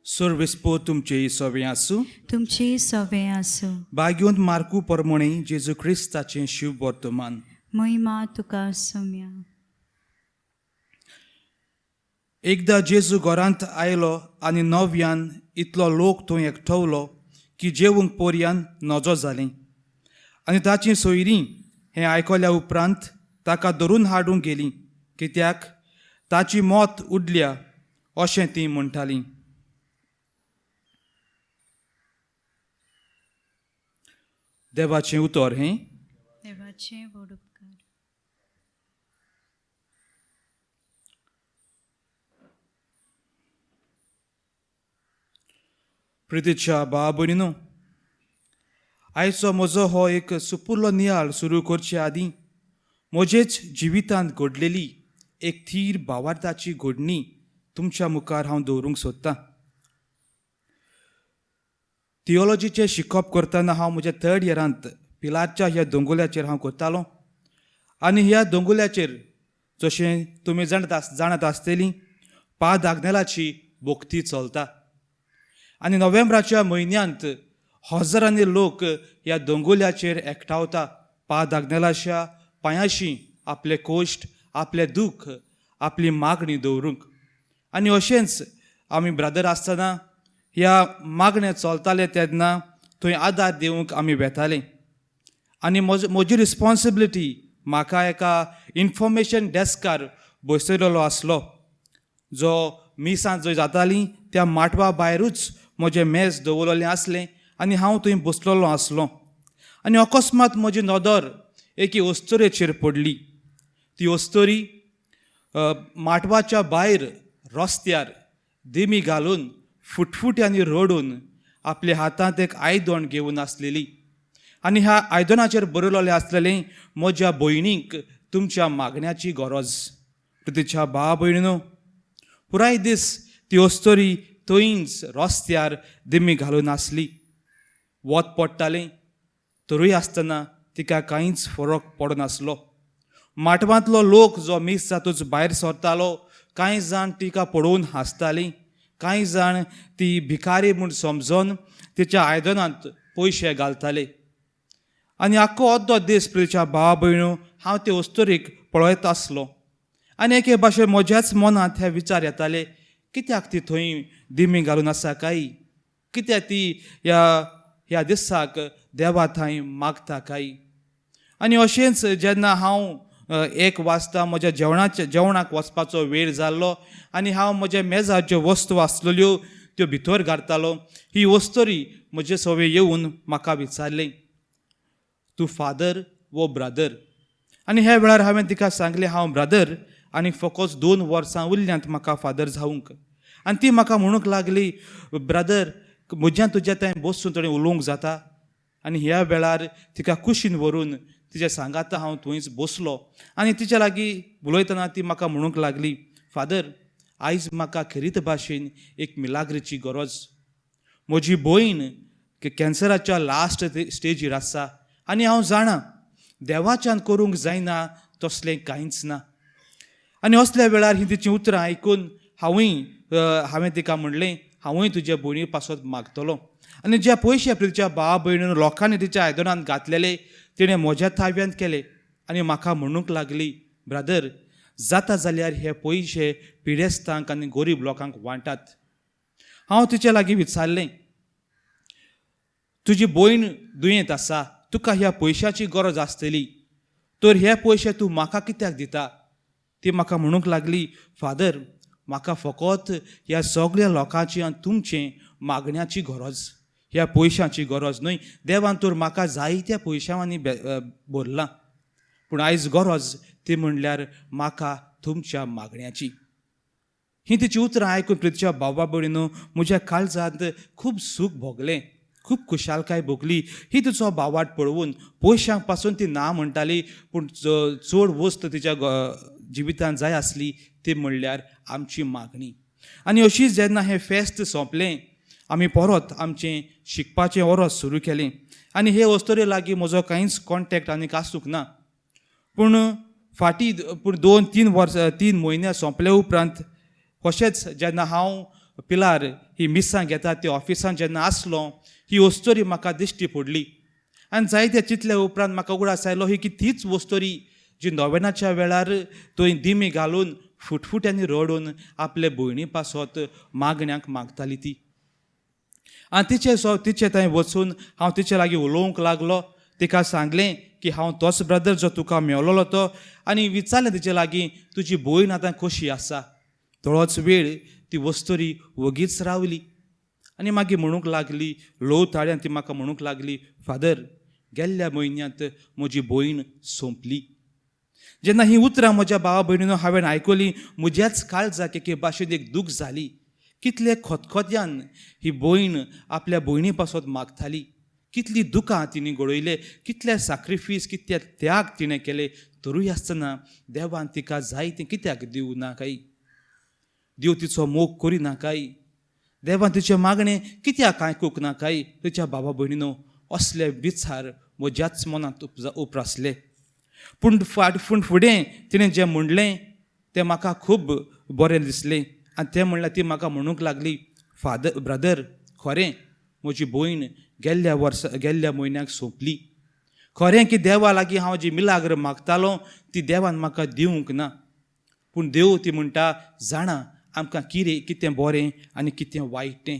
सर्वेस्पो तुमचे सवे आसूं. तुमची सवे आसूं. भाग्योंत मार्कू परमणे जेजू क्रिस्ताचें शिव वर्तमान. महिमा तुका सोम्या. एकदां जेजू घरांत आयलो आनी नव्यान इतलो लोक थंय एकठवलो की जेवंक पोरयान नजो जालीं. आनी ताचीं सोयरीं हें आयकल्या उपरांत ताका धरून हाडूंक गेलीं, कित्याक ताची मत उडल्या अशें तीं म्हणटालीं. देवाचें उतर हें. देवाचे व्हड उपकार. प्रितीच्या भाव भयणीनो, आयचो म्हजो हो एक सुपुल्लो नियाळ सुरू करचे आदीं म्हजेच जिवितांत घडलेली एक थीर भावार्थाची घडणी तुमच्या मुखार हांव दवरूंक सोदतां. थियोलॉजीचें शिकप करतना हांव म्हज्या थर्ड इयरांत पिलारच्या ह्या दोंगुल्याचेर हांव करतालो आनी ह्या दोंगुल्याचेर जशें तुमी जाणत आसतलीं पाद आग्नेलाची भोक्ती चलता आनी नोव्हेंब्राच्या म्हयन्यांत हजारांनी लोक ह्या दोंगुल्याचेर एकठावता पाद आग्नेलाच्या पांयाशी आपले कोश्ट, आपलें दूख, आपली मागणी दवरूंक. आनी अशेंच आमी ब्रदर आसतना ह्या मागणें चलतालें तेन्ना थंय आदार दिवंक आमी वेताले आनी म्हजी रिस्पोन्सिबिलिटी म्हाका एका इन्फॉर्मेशन डेस्कार बसयलेलो आसलो, जो मिसां जंय जातालीं त्या माटवा भायरूच म्हजें मेज दवरलेलें आसलें आनी हांव थंय बसलेलो आसलो. आनी अकस्मात म्हजी नदर एके अस्तुरेचेर पडली. ती अस्तुरी माटवाच्या भायर रस्त्यार दिमी घालून फुटफुट्यांनी रडून आपल्या हातांत एक आयदन घेवन आसलेली आनी ह्या आयदनाचेर बरयलेलें आसलेलें, म्हज्या भयणीक तुमच्या मागण्याची गरज. तिच्या भाव भयणीनो, पुराय दीस ती अस्तुरी थंयच रस्त्यार दिमी घालून आसली. वत पडटालें तरूय आसतना तिका कांयच फरक पडनासलो. माटवांतलो लोक जो मीस जातूच भायर सरतालो, कांय जाण तिका पळोवन हांसतालीं, कांय जाण ती भिकारी म्हूण समजून तिच्या आयदनांत पयशे घालताले. आनी आख्खो अर्दो दीस प्रिच्या भावा भयणू हांव ते अस्तुरीक पळयत आसलो आनी एके भाशेन म्हज्याच मनांत हे विचार येताले, कित्याक ती थंय दिमी घालून आसा काय, कित्याक ती ह्या ह्या दिसाक देवा थंय मागता काय. आनी अशेंच जेन्ना हांव 1 वाजता म्हज्या जेवणाचे जेवणाक वचपाचो वेळ जाल्लो आनी हांव म्हज्या मेजार ज्यो वस्तू आसलेल्यो त्यो भितर घालतालो, ही अस्तुरी म्हजे सवे येवन म्हाका विचारलें, तूं फादर वो ब्रदर? आनी ह्या वेळार हांवें तिका सांगलें, हांव ब्रदर आनी फकत 2 वर्सां उरल्यांत म्हाका फादर जावंक. आनी ती म्हाका म्हणूंक लागली, ब्रदर म्हज्यान तुज्या थंय बसून थोडें उलोवंक जाता? आनी ह्या वेळार तिका कुशीन व्हरून तिच्या सांगाता हांव थंयच बसलो आनी तिच्या लागीं उलयतना ती म्हाका म्हणूंक लागली, फादर आयज म्हाका खेरीत भाशेन एक मिलाग्रीची गरज. म्हजी भयण कॅन्सराच्या लास्ट स्टेजीर आसा आनी हांव जाणा देवाच्यान करूंक जायना तसलें कांयच ना. आनी असल्या वेळार ही तिचीं उतरां आयकून हांवूय हांवें तिका म्हणलें, हांवूय तुज्या भयणी पासत मागतलो. आनी जे पयशे तिच्या भाव भयणीन लोकांनी तिच्या आयदनांत घातलेले तिणें म्हज्या थाव्यांत केले आनी म्हाका म्हणूंक लागली, ब्रदर जाता जाल्यार हे पयशे पिडेस्तांक आनी गरीब लोकांक वांटात. हांव तिचे लागीं विचारलें, तुजी भयण दुयेंत आसा, तुका ह्या पयशाची गरज आसतली, तर हे पयशे तूं म्हाका कित्याक दिता? ती म्हाका म्हणूंक लागली, फादर म्हाका फकत ह्या सगळ्या लोकांची आनी तुमचें मागण्याची गरज, ह्या पयशांची गरज न्हय. देवान तर म्हाका जायत्या पयशांनी भरलां, पूण आयज गरज ती म्हणल्यार म्हाका तुमच्या मागण्याची. ही तिची उतरां आयकून प्रितीच्या बाबा भयणीनो म्हज्या काळजांत खूब सूख भोगलें, खूब खुशालकाय भोगली. ही तिचो बावाट पळोवन पयशांक पासून ती ना म्हणटाली, पूण चड वस्त तिच्या जिवितांत जाय आसली ती म्हणल्यार आमची मागणी. आनी अशीच जेन्ना हें फेस्त सोंपलें आमी परत आमचें शिकपाचें ओरस सुरू केलें आनी हे अस्तुरे लागीं म्हजो कांयच कॉन्टेक्ट आनीक आसूंक ना. पूण फाटीं पूण 2-3 वर्सां 3 म्हयने सोंपले उपरांत अशेंच जेन्ना हांव पिलार ही मिसां घेता त्या ऑफिसान जेन्ना आसलो ही अस्तुरी म्हाका दिश्टी पडली आनी जायते चिंतले उपरांत म्हाका उगडास आयलो ही की तीच अस्तुरी जी नोवेनाच्या वेळार थंय दिमी घालून फुटफुट्यांनी रडून आपले भयणी पासत मागण्यांक मागताली ती. आनी तिचे सो तिचे थंय वचून हांव तिचे लागीं उलोवंक लागलो. तिका सांगलें की हांव तोच ब्रदर जो तुका मेवलोलो तो, आनी विचारलें तिचे लागीं तुजी भयण आतां कशी आसा. थोडोच वेळ ती वस्तुरी वगीच रावली आनी मागीर म्हणूंक लागली, ल्हव ताळ्यान ती म्हाका म्हणूंक लागली, फादर गेल्ल्या म्हयन्यांत म्हजी भयण सोंपली. जेन्ना ही उतरां म्हज्या भावा भयणीनो हांवें आयकलीं म्हज्याच काळजाक एके भाशेन एक दूख जाली. कितले खतखत्यान ही भयण आपल्या भयणी पासत मागताली, कितली दुकां तिणें गळयले, कितले साक्रिफीस, कितले त्याग तिणें केले, तरूय आसतना देवान तिका जाय तें कित्याक दिवं ना काय, देव तिचो मोग करिना काय, देवान तिचें मागणें कित्याक आयकूंक ना काय. तिच्या बाबा भयणीनो असले विचार म्हज्याच मनांत उपरासले. पूण फाट पूण फुडें तिणें जें म्हणलें तें म्हाका खूब बरें दिसलें आनी तें म्हणल्यार ती म्हाका म्हणूंक लागली, फादर ब्रदर खरें म्हजी भयण गेल्ल्या वर्सा गेल्ल्या म्हयन्याक सोंपली. खरें की देवा लागीं हांव जी मिलाग्र मागतालो ती देवान म्हाका दिवंक ना, पूण देव ती म्हणटा जाणा आमकां कितें कितें बरें आनी कितें वायट तें.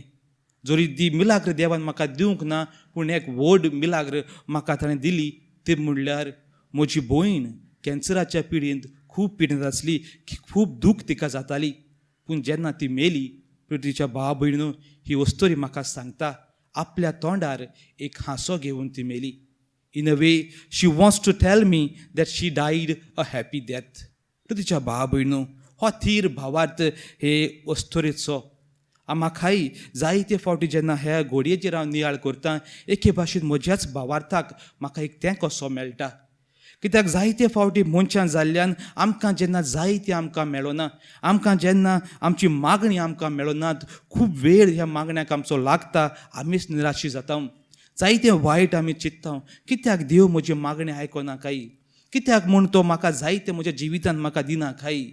जरी ती मिलाग्र देवान म्हाका दिवंक ना, पूण एक व्हड मिलाग्र म्हाका ताणें दिली, ती म्हणल्यार म्हजी भयण कॅन्सराच्या पिडींत खूब पिडींत आसली, खूब दूख तिका जाताली. पूण जेन्ना ती मेली, तिच्या भाव भयणीनो, ही वस्तोरी म्हाका सांगता, आपल्या तोंडार एक हांसो घेवन ती मेली. In a way she wants to tell me that she died a happy death. तिच्या भाव भयणो, हो थीर भावार्थ हे अस्तोरेचो. म्हाकाय जायते फावटी जेन्ना ह्या घोडयेचेर हांव नियाळ करता, एके भाशेन म्हज्याच भावार्थाक म्हाका एक तें कसो मेळटा. कित्याक जायते फावटी मनशां जाल्ल्यान आमकां जेन्ना जाय तें आमकां मेळना, आमकां जेन्ना आमची मागणी आमकां मेळनात, खूब वेळ ह्या मागण्याक आमचो लागता, आमीच निराशी जाता, जायते वायट आमी चिंत्ता, कित्याक देव म्हजी मागणी आयकना काय, कित्याक म्हूण तो म्हाका जायते म्हज्या जिवितांत म्हाका दिना काय,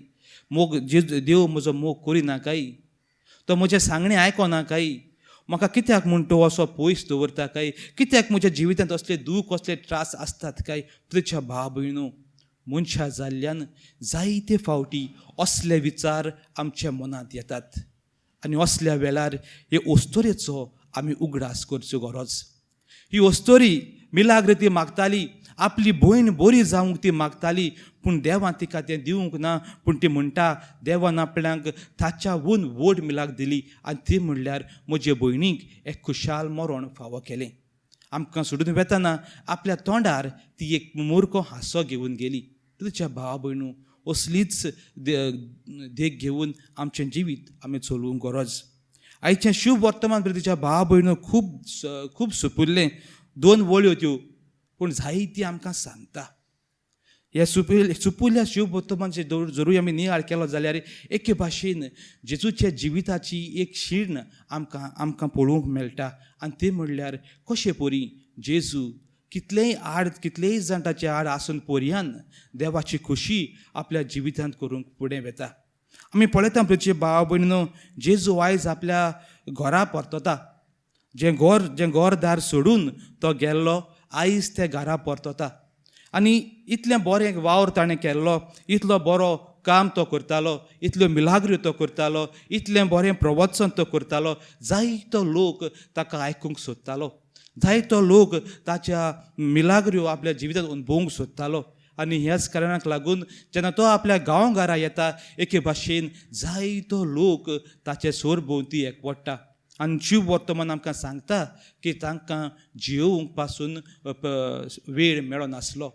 मोग देव म्हजो मोग करिना काय, तो म्हजें सांगणें आयकना काय, म्हाका कित्याक म्हूण तो असो पयस दवरता काय, कित्याक म्हज्या जिवितांत असले दूख असले त्रास आसतात काय. तुज्या भाव भयणो, मनशां जाल्ल्यान जायते फावटी असले विचार आमच्या मनांत येतात आनी असल्या वेळार हे अस्तोरेचो आमी उगडास करच्यो गरज. ही अस्तोरी मिलाग्र ती मागताली, आपली भयण बरी जावंक ती मागताली, पूण देवान तिका तें दिवंक ना. पूण ती म्हणटा, देवान आपल्याक ताच्याहून व्हड मिलाग्र दिली आनी ती म्हणल्यार म्हजे भयणीक एक खुशाल मरण फावो केलें. आमकां सोडून वेतना आपल्या तोंडार ती एक मुरको हांसो घेवन गेली. तुज्या भाव भयणू, असलीच देख घेवन आमचें जिवीत आमी चलोवंक गरज. आयचें शुभ वर्तमान तिच्या भाव भयणू खूब खूब सुपुल्लें, दोन वळ्यो त्यो, पूण जायती आमकां सांगता. ह्या सुपुल्ल्या शुभ वर्तमानचें जरूय आमी नियाळ केलो जाल्यार एके भाशेन जेजूच्या जिविताची एक शीर्ण आमकां आमकां पळोवंक मेळटा. आनी तें म्हणल्यार कशें परी जेजू कितलेय आड, कितलेय जाण ताचे आड आसून पोरयान देवाची खुशी आपल्या जिवितांत करूंक फुडें वेता. आमी पळयता प्रिचे भाव भयणीनो, जेजू आयज आपल्या घरा परतता. जें घर, जें घरदार सोडून तो गेल्लो, आयज त्या घरा परतता. आनी इतलें बरें वावर ताणें केल्लो, इतलो बरो काम तो करतालो, इतल्यो मिलाग्र्यो तो करतालो, इतलें बरें प्रवचन तो करतालो, जायतो लोक ताका आयकूंक सोदतालो, जायतो लोक ताच्या मिलाग्र्यो आपल्या जिवितांत अणभवूंक सोदतालो. आनी ह्याच कारणाक लागून जेन्ना तो आपल्या गांवघरा येता, एके भाशेन जायतो लोक ताचे सरभोंवती एकवडटा. आनी जीव वर्तमान आमकां सांगता की तांकां जियोवंक पासून वेळ मेळनासलो.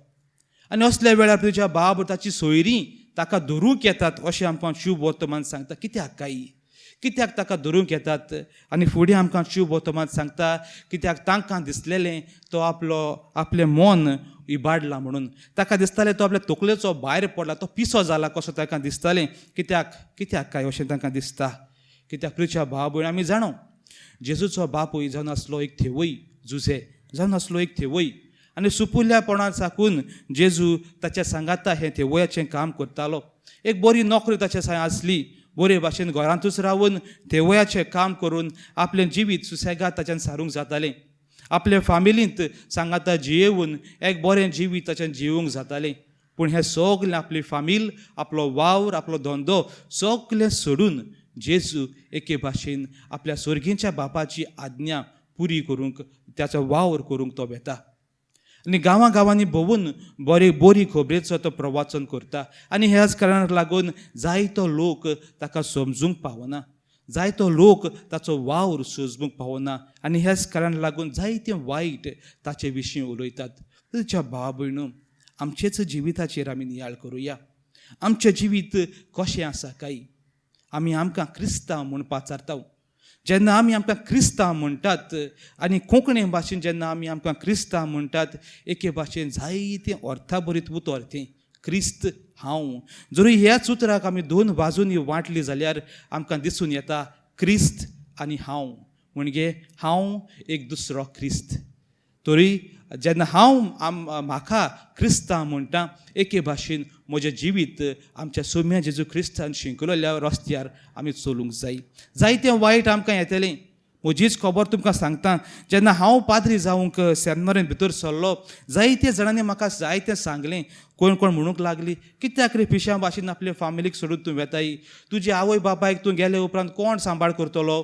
आनी असल्या वेळार तुज्या बाब ताची सोयरीं ताका धरूंक येतात अशें आमकां शुभ वर्तमान सांगता. कित्याक काय, कित्याक ताका धरूंक येतात? आनी फुडें आमकां शुभ वर्तमान सांगता कित्याक तांकां दिसलेलें तो आपलो आपलें मन इबाडला म्हणून. ताका दिसतालें तो आपल्या तकलेचो भायर पडला, तो पिसो जाला कसो ताका दिसतालें. कित्याक, कित्याक काय अशें तांकां दिसता? कित्याक प्रिच्या भाव भयण, आमी जाणो जेजूचो बापूय जावन आसलो एक थेवय, जुझे जावन आसलो एक थेवय. आनी सुपुल्ल्यापणांत साकून जेजू ताच्या सांगाता हें थेवयाचें काम करतालो. एक बरी नोकरी ताच्या सांग आसली, बरे भाशेन घरांतूच रावन थेवयाचें काम करून आपलें जिवीत सुसेगाद ताच्यान सारूंक जातालें. आपले फामिलींत सांगाता जियेवन एक बरें जिवीत ताच्यान जियोवंक जातालें. पूण हें सगलें आपली फामील, आपलो वावर, आपलो धंदो सगलें सोडून जेजू एके भाशेन आपल्या सर्गीच्या बापाची आज्ञा पुरी करूंक, ताचो वावर करूंक तो वेता. आनी गांवां गांवांनी भोंवून बरी बरी खबरेचो तो प्रवाचन करता. आनी ह्याच कारणाक लागून जायतो लोक ताका समजूंक पावना, जायतो लोक ताचो वावर सोजूंक पावना. आनी ह्याच कारणाक लागून जायते वायट ताचे विशीं उलयतात. तुज्या भाव भयणू, आमचेच जिविताचेर आमी नियाळ करुया. आमचें जिवीत कशें आसा काय? आमी आमकां क्रिस्तांव म्हूण पाचारता. जेन्ना आमी आमकां क्रिस्तांव म्हणटात आनी कोंकणी भाशेन जेन्ना आमी आमकां क्रिस्तांव म्हणटात, एके भाशेन जायतें अर्थाभरीत उतर तें क्रिस्त हांव. जरी ह्याच उतराक आमी दोन बाजूंनी वांटली जाल्यार आमकां दिसून येता क्रिस्त आनी हांव, म्हणजे हांव एक दुसरो क्रिस्त. तरी जेन्ना हांव म्हाका क्रिस्तांव म्हणटा, एके भाशेन म्हजें जिवीत आमच्या सोम्या जेजू क्रिस्तान शिंकलेल्या रस्त्यार आमी चलूंक जाय. जायतें वायट आमकां येतलें, म्हजीच खबर तुमकां सांगता, जेन्ना हांव पाद्री जावंक सेमिनारीन भितर सरलो, जायते जाणांनी म्हाका जायतें सांगलें. कोण कोण म्हणूंक लागली, कित्याक रे पिश्यां भाशेन आपले फामिलीक सोडून तूं वेताय, तुजे आवय बापायक तूं गेले उपरांत कोण सांबाळ करतलो,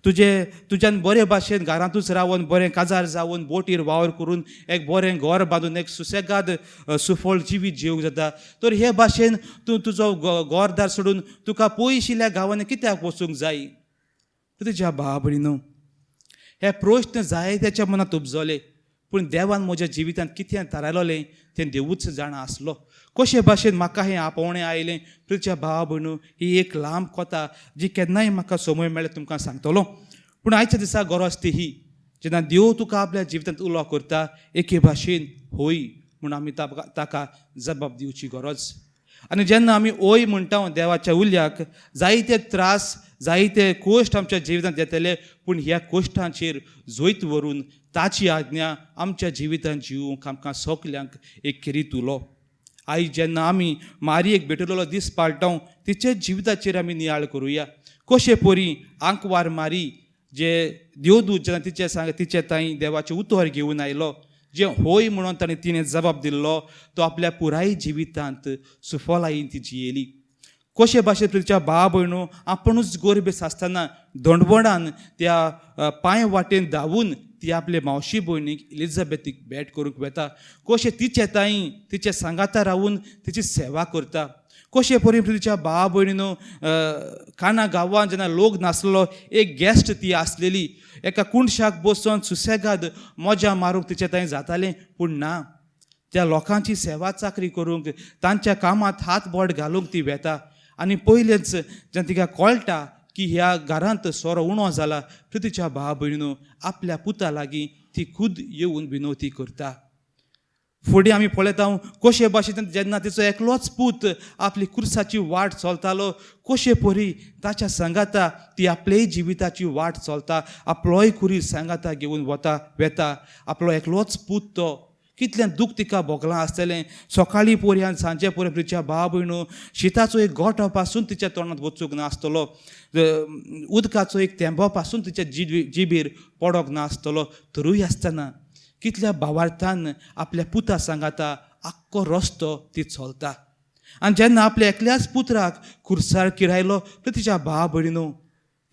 तुजे तुज्यान बरे भाशेन घरांतूच रावन बरें काजार जावन बोटीर वावर करून एक बरें घर बांदून एक सुसेगाद सुफळ जिवीत जिवंक जाता, तर हे भाशेन तूं तुजो घरदार सोडून तुका पयशिल्ल्या गांवांनी कित्याक वचूंक जाय. तुज्या भाव भयणीनो, हे प्रश्न जायत्याच्या मनांत उपजले, पूण देवान म्हज्या जिवितांत कितें थारायलोलें तें देवूच जाणा आसलो. कशे भाशेन म्हाका हें आपोवणें आयलें, तुज्या भाव भयणू, ही एक लांब कथा जी केन्नाय म्हाका समय मेळ्ळें तुमकां सांगतलो. पूण आयच्या दिसा गरज ती ही, जेन्ना देव तुका आपल्या जिवितांत उलो करता एके भाशेन होय म्हूण आमी ताका जबाब दिवची गरज. आनी जेन्ना आमी ओय म्हणटा देवाच्या उल्याक, जायते त्रास जायते कोश्ट आमच्या जिवितांत येतले, पूण ह्या कोश्टांचेर जैत व्हरून ताची आज्ञा आमच्या जिवितांत जिवूंक आमकां सगल्यांक एक खेरीत उलो. आयज जेन्ना आमी मारयेक भेटयलेलो दीस पाळटा, तिचे जिविताचेर आमी नियाळ करुया. कशे परी आंकवार मारी जे देवदूत जेन्ना तिचे सांग तिचे ताई देवाचें उतर घेवन आयलो, जें होय म्हणून ताणें तिणें जबाब दिल्लो, तो आपल्या पुराय जिवितांत सुफलायेन ती जियेली. कशे भाशेन तिच्या भाव भयणू आपुणूच गोरबेस आसतना दोंडवणान त्या पांय वाटेन धांवून ती आपले मावशी भयणीक एलिझाबेथीक भेट करूंक वेता, कशें तिचे ताई तिचे सांगाता रावून तिची सेवा करता. कशे परी तिच्या भाव भयणीनो काना गांवांत जेन्ना लोक नासलो, एक गेस्ट ती आसलेली, एका कुंडशाक बसून सुसेगाद मजा मारूंक तिचे थंय जातालें, पूण ना, त्या लोकांची सेवा चाकरी करूंक तांच्या कामांत हात बोट घालूंक ती वेता. आनी पयलेंच जेन्ना तिका कळटा की ह्या घरांत सोरो उणो जाला, तर तिच्या भाव भयणीनो आपल्या पुता लागीं ती खुद येवन विनवती करता. फुडें आमी पळयता कशे भाशेन जेन्ना तिचो एकलोच पूत आपली कुर्साची वाट चलतालो, कशे परी ताच्या सांगाता ती आपले जिविताची वाट चलता, आपलोय कुरी सांगाता घेवन वता वेता. आपलो एकलोच पूत तो कितलें दूख तिका भोगलां आसतलें. सकाळीं पर्यंत सांजे पर्यंत तिच्या भाव भयणू शिताचो एक गोठो पासून तिच्या तोंडांत वचूंक नासतलो, उदकाचो एक तेंबो पासून तिच्या जिबेर पडोंक नासतलो, तरूय आसतना कितल्या भावार्थान आपल्या पुता सांगाता आख्खो रस्तो ती चलता. आनी जेन्ना आपल्या एकल्याच पुत्राक खुर्सार किरायलो, तर तिच्या भाव भयणीनो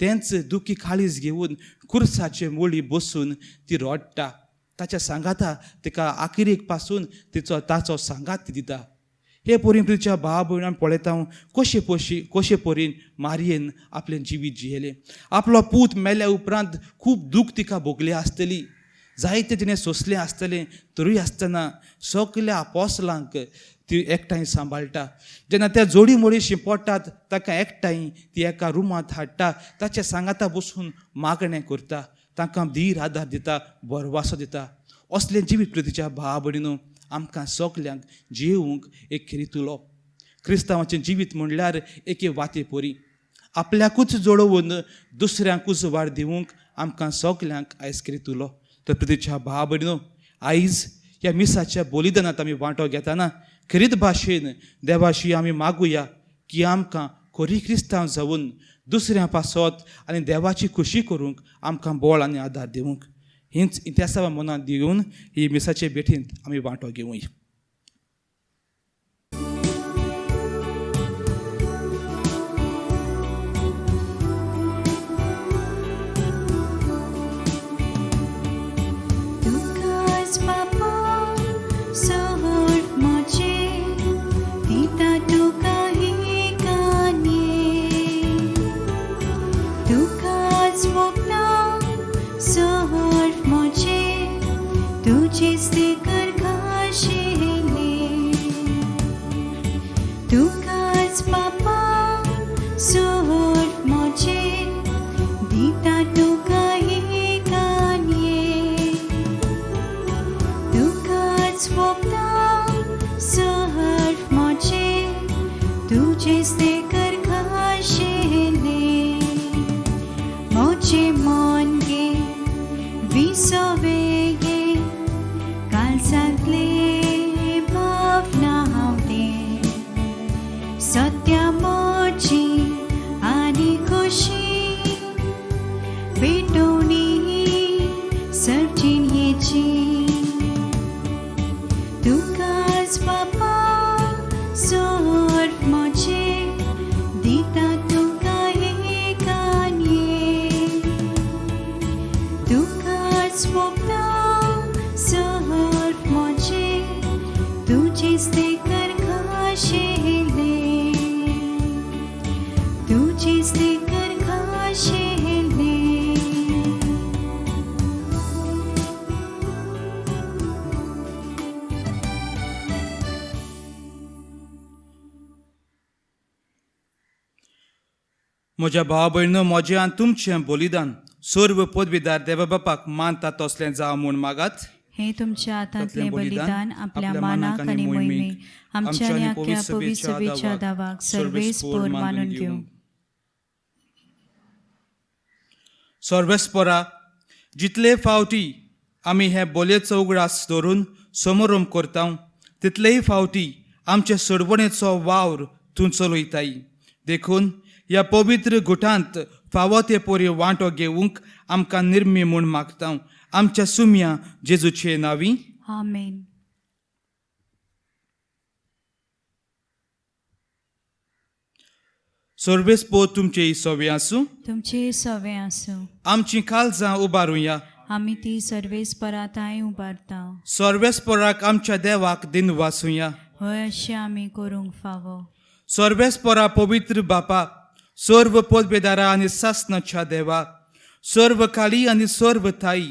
तेंच दुखी काळीज घेवन खुर्साचे मुळी बसून ती रडटा. ताच्या सांगाता तिका आखिरेक पासून तिचो ताचो सांगात ती दिता. हे परीन तिच्या भाव भयणान पळयता हांव कशे पशी कशे परीन मारयेन आपलें जिवीत जियेलें. आपलो पूत मेल्या उपरांत खूब दूख तिका भोगली आसतली, जायते तिणें सोंसलें आसतलें, तरूय आसतना सगल्या आपोसलांक ती एकठांय सांबाळटा. जेन्ना त्या जोडी मोडी शिंपडटात ताका एकठांय ती एका रुमांत हाडटा, ताच्या सांगाता बसून मागणें करता, तांकां धीर आदार दिता, भरवासो दिता. असलें जिवीत प्रतिच्या भाव भयणीनो आमकां सगल्यांक जिवूंक एक खेरीत उलो. क्रिस्तांवाचें जिवीत म्हणल्यार एके वाते परी आपल्याकूच जोडोवन दुसऱ्यांकूच वाड दिवंक आमकां सगल्यांक आयज खेरीत उलो. तर प्रतिच्या भाव भयणीनो, आयज ह्या मिसाच्या बलिदानांत आमी वांटो घेतना खेरीत भाशेन देवाशी आमी मागुया की आमकां खरी क्रिस्तांव जावन दुसऱ्यां पासत आनी देवाची खुशी करूंक आमकां बळ आनी आदार दिवंक. हीच इतिहासा मनांत दिवन ही मिसाचे भेटींत आमी वांटो घेवया. तुकाच बापा सोड म्हजे दिता तुका ही काणये, तुकाच मोगता सोड म्हजे तुजेच ते कर खाशेले, तुकाच बापा सोड म्हजे दिता तुका ही काणये, तुकाच मोगता सोड म्हजे तुजेच ते कर खाशेले, म्हजें मन गे विसवे गे कालसांतले भावना हांव दे, सत्या म्हजी आनी खोशी भेटवणी म्हज्या भाव भयणो, म्हजें आनी तुमचें बलिदान सर्व पदवीदार देवबापाक मानता तसलें जावं म्हूण मागात. हे तुमच्या हातांतलें बलिदान आपल्या मानाक आनी मोहिमेक, आमच्या आनी आख्या पवित्र सभेच्या दावाक सर्वेस्पोर मानून घेवं. सर्वेस्पोरा, जितले फावटी आमी हे बोलयेचो उगडास धरून समोरम करता, तितलेय फावटी आमचे सोडवणेचो वावर तूं चलयताय. देखून ह्या पवित्र गुटांत फावो ते परी वांटो घेवंक आमकां निर्मी म्हूण मागता, आमच्या सुम्या जेजूचे नांवी. आमेन. सर्वेस्पोर तुमचे सवे आसूं. तुमचे सवे आसूं. आमची काळजां उबारुया. आमी ती सर्वेस्पराताय उबारता. सर्वेस्पोराक आमच्या देवाक दिन वासुया. हय, अशें आमी करूंक फावो. सर्वेस्परा पवित्र बापा, सर्व पदवेदारा आनी सासनाच्या देवा, सर्व काली आनी सर्व थाई,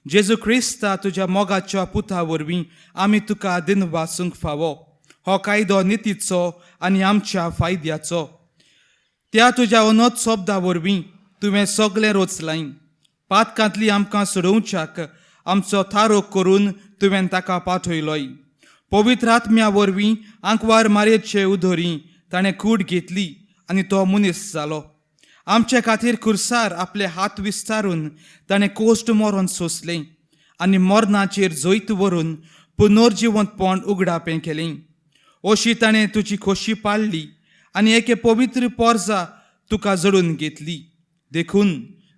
जेजू क्रिस्ता तुज्या मोगाच्या पुता वरवीं आमी तुका दिन वासूंक फावो. हो कायदो नितीचो आनी आमच्या फायद्याचो. त्या तुज्या अनोत शब्दा वरवीं तुवें सगळें रचलाय. पातकांतली आमकां सोडोवच्याक आमचो थारो करून तुवें ताका पाठयलोय. पवित्र आत्म्या वरवीं आंकवार मारयेचे उदरी ताणें कूड घेतली आनी तो मनीस जालो. आमचे खातीर खुर्सार आपले हात विस्तारून ताणें कोश्ट मरण सोंसलें आनी मरणाचेर जैत व्हरून पुनर्जिवंतपण उगडापें केलें. अशी ताणें तुजी खोशी पाळ्ळी आनी एके पवित्र पोरजा तुका जडून घेतली. देखून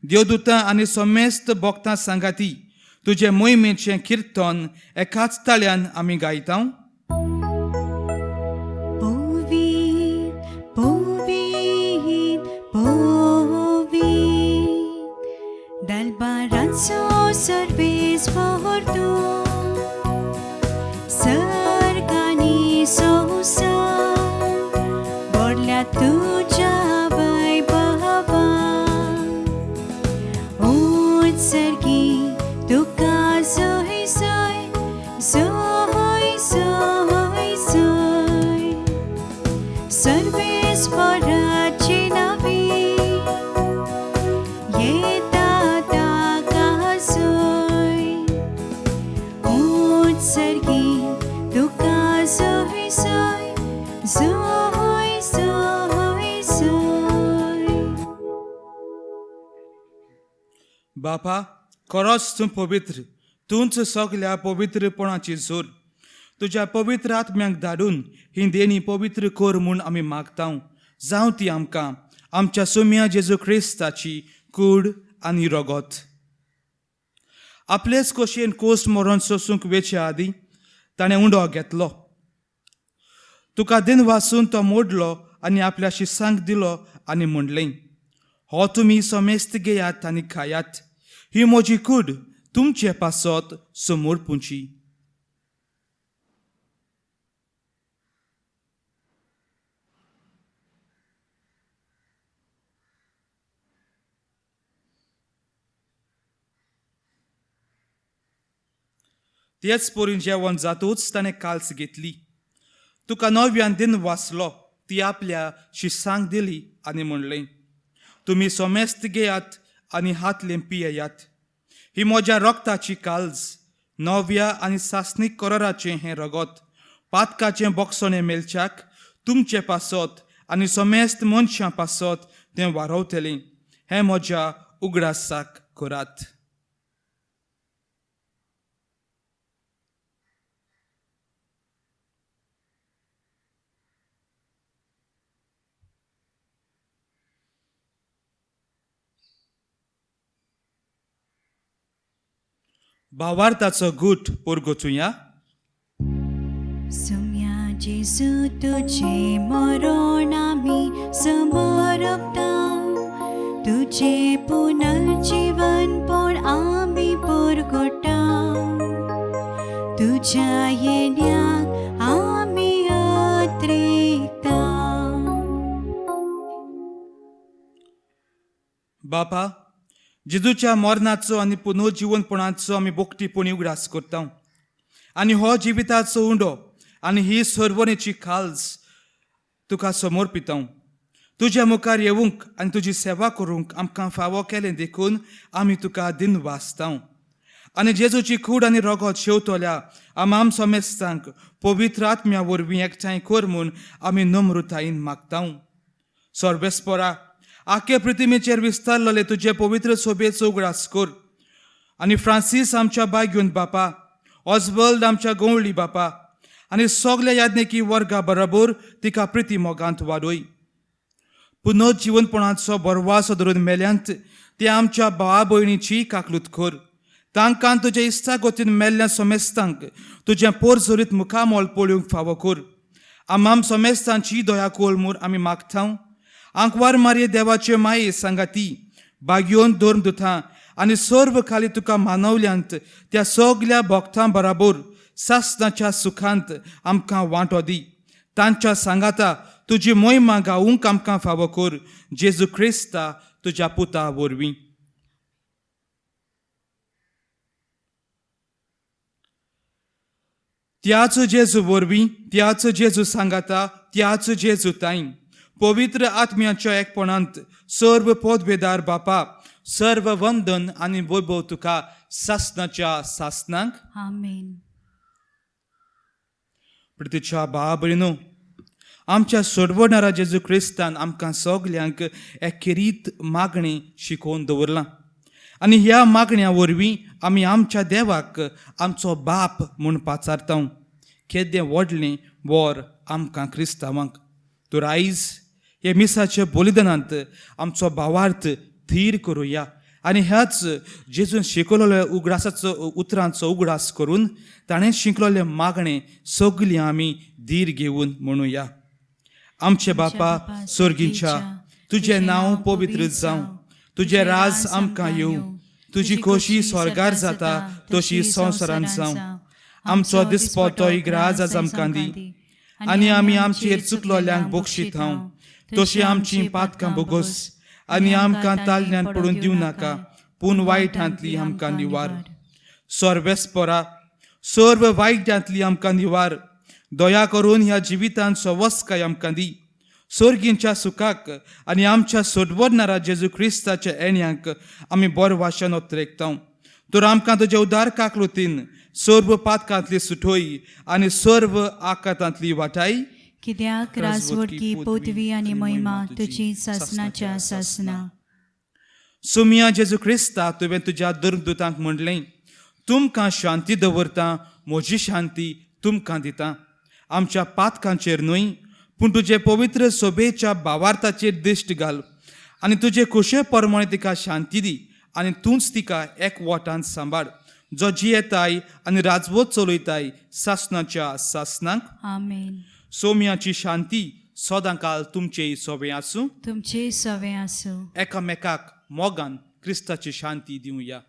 देवदूतां आनी समेस्त भक्तां सांगाती तुजे मोहिमेचें किर्तन एकाच ताळ्यान आमी गायता. पवित्र, पवित्र, पवित्र, दलबाराचो सर्वेस्पर तूं, सर्गांनी संवसार भरल्या तुज्या वैभवान. उत्सर्गी तुका जय जय जय जय जय, सर्वेस्पराचे नावे येता ताका जय. उत्सर्गी तुका जय जय जय जय जय. बापा, खरोच तूं पवित्र, तूंच सगल्या पवित्रपणाची जोर. तुज्या पवित्र आत्म्याक धाडून ही देणी पवित्र कर म्हूण आमी मागता. जावं ती आमकां आमच्या सोम्या जेजू क्रिस्ताची कूड आनी रगत. आपलेच खोशयेन कोस मरण सोसूंक वेचे आदीं ताणें उंडो घेतलो, तुका दिन वासून तो मोडलो आनी आपल्या शिसांक दिलो आनी म्हणलें, हो तुमी समेस्त घेयात आनी खायात. ही म्हजी कूड तुमचे पासत समोर पुंची. तेच परीन जेवण जातूच ताणें काल्स घेतली, तुका नव्यान दिन वाचलो, ती आपल्या शिसांक दिली आनी म्हणलें, तुमी सोमेस्त घेयात आनी हातलें पियेयात. ही म्हज्या रक्ताची काल्ज, नव्या आनी सासणीक कराराचें हें रगत पातकाचें बोगसणें मेळच्याक तुमचे पासत आनी समेस्त मनशां पासत तें वारवतलें. हें म्हज्या उगडासाक करात. भावार्थाचो गूट परगटुया. सुम्या जेजू, तुझे मरण आमी समर्पता, तुझे पुनर्जीवनपण आमी परगटा, तुझ्या येण्याक आमी अत्रेकता. बापा, जेजूच्या मरणाचो आनी पुनर्जिवनपणाचो आमी बोकटीपणी उगडास करता आनी हो जिविताचो उंडो आनी ही सर्वणेची खाल्स तुका समर्पिता. तुज्या मुखार येवंक आनी तुजी सेवा करूंक आमकां फावो केलें देखून आमी तुका दिनवासतांव. आनी जेजूची कूड आनी रगत शेवतल्या आमाम समेस्तांक पवित्र आत्म्या वरवीं एकठांय कर म्हूण आमी नम्रतायेन मागतांव. सर्वेस्परा, आखे प्रतिमेचेर विस्तारलेले तुजे पवित्र सोबेचो उगडास कर आनी फ्रांसीस आमच्या बायगून बापा, ऑजबल्ड आमच्या गवळी बापा आनी सगल्या याज्ञिकी वर्गा बरोबर तिका प्रिती मोगांत वाडय. पुनर्जिवनपणाचो बरवासो धरून मेल्यांत ते आमच्या भावा भयणीची काकलूत कर. तांकां तुज्या इश्टागतीन मेल्ल्या समेस्तांक तुजें पोरजोरीत मुखामोल पळोवंक फावो कर. आमाम समेस्तांची दया कोल म्हूण आमी मागता. आंकवार मारये देवाचे माये सांगाती बागयोन धर्म दुथा आनी सर्व खाली तुका मानवल्यांत त्या सगल्या भक्तां बराबर सासणाच्या सुखांत आमकां वांटो दी. तांच्या सांगाता तुजी मोहिमा गावूंक आमकां फावो कर, जेजू क्रिस्ता तुज्या पुता वरवीं. त्याच जेजू वरवीं, त्याच जेजू सांगाता, त्याच जेजू ताई पवित्र आत्म्याच्या एकपणांत सर्व पदवेदार बापा, सर्व वंदन आनी वैभव तुका सासणाच्या सासणांक. आमेन. प्रतिच्या बाबरीनो, आमच्या सोडवणारा जेजू क्रिस्तान आमकां सगल्यांक एकेरीत मागणें शिकोवन दवरलां आनी ह्या मागण्या वरवीं आमी आमच्या देवाक आमचो बाप म्हूण पाचारता. केदें व्हडलें वर आमकां क्रिस्तांवांक. तर आयज हे मिसाच्या बलिदानांत आमचो भावार्थ थीर करुया आनी ह्याच जेजून शिकवलेल्या उगडासाचो उतरांचो उगडास करून ताणें शिकलेलें मागणें सगलीं आमी धीर घेवन म्हणुया. आमचे बापा सर्गीच्या, तुजें नांव पवित्र जावं, तुजें राज आमकां येवं, तुजी खोशी स्वर्गार जाता तशी संवसारांत जावं. आमचो दिसपटो इग्राज आज आमकां दी आनी आमी आमचेर चुकलोल्यांक बक्षीत हांव तशी आमची पातकां बोगस आनी आमकां तालन्यान पडून दिवं नाका, पूण वायटांतली आमकां निवार. सर्वेस्परा, सर्व वायटांतली आमकां निवार. दया करून ह्या जिवितांत सवस्काय आमकां दी. सर्गींच्या सुखाक आनी आमच्या सोडवणारा जेजू क्रिस्ताच्या येण्यांक आमी बरो वाशन ओत्रेकता. तर आमकां तुज्या उदार काकलुतीन सर्व पातकांतली सुटोय आनी सर्व आकातांतली वाटाय. कित्याक राजवटकी पदवी आनी महिमा तुजी सासणाच्या सासना. सुमिया जेजू क्रिस्ता, तुवें तुज्या दुर्गदूतांक म्हणलें, तुमकां शांती दवरता, म्हजी शांती तुमकां दिता. आमच्या पातकांचेर न्हय, पूण तुजे पवित्र सोबेच्या भावार्थाचेर दिश्ट घाल आनी तुजे खोशे प्रमाणे तिका शांती दी आनी तूंच तिका एकवटान सांबाळ, जो जियेताय आनी राजवट चलयताय सासणाच्या सासणाक. आमेन. सोम्याची शांती सदांकाल तुमचे सोबे आसूं. तुमचे सवे आसूं. एकामेकाक मोगान क्रिस्ताची शांती दिवया.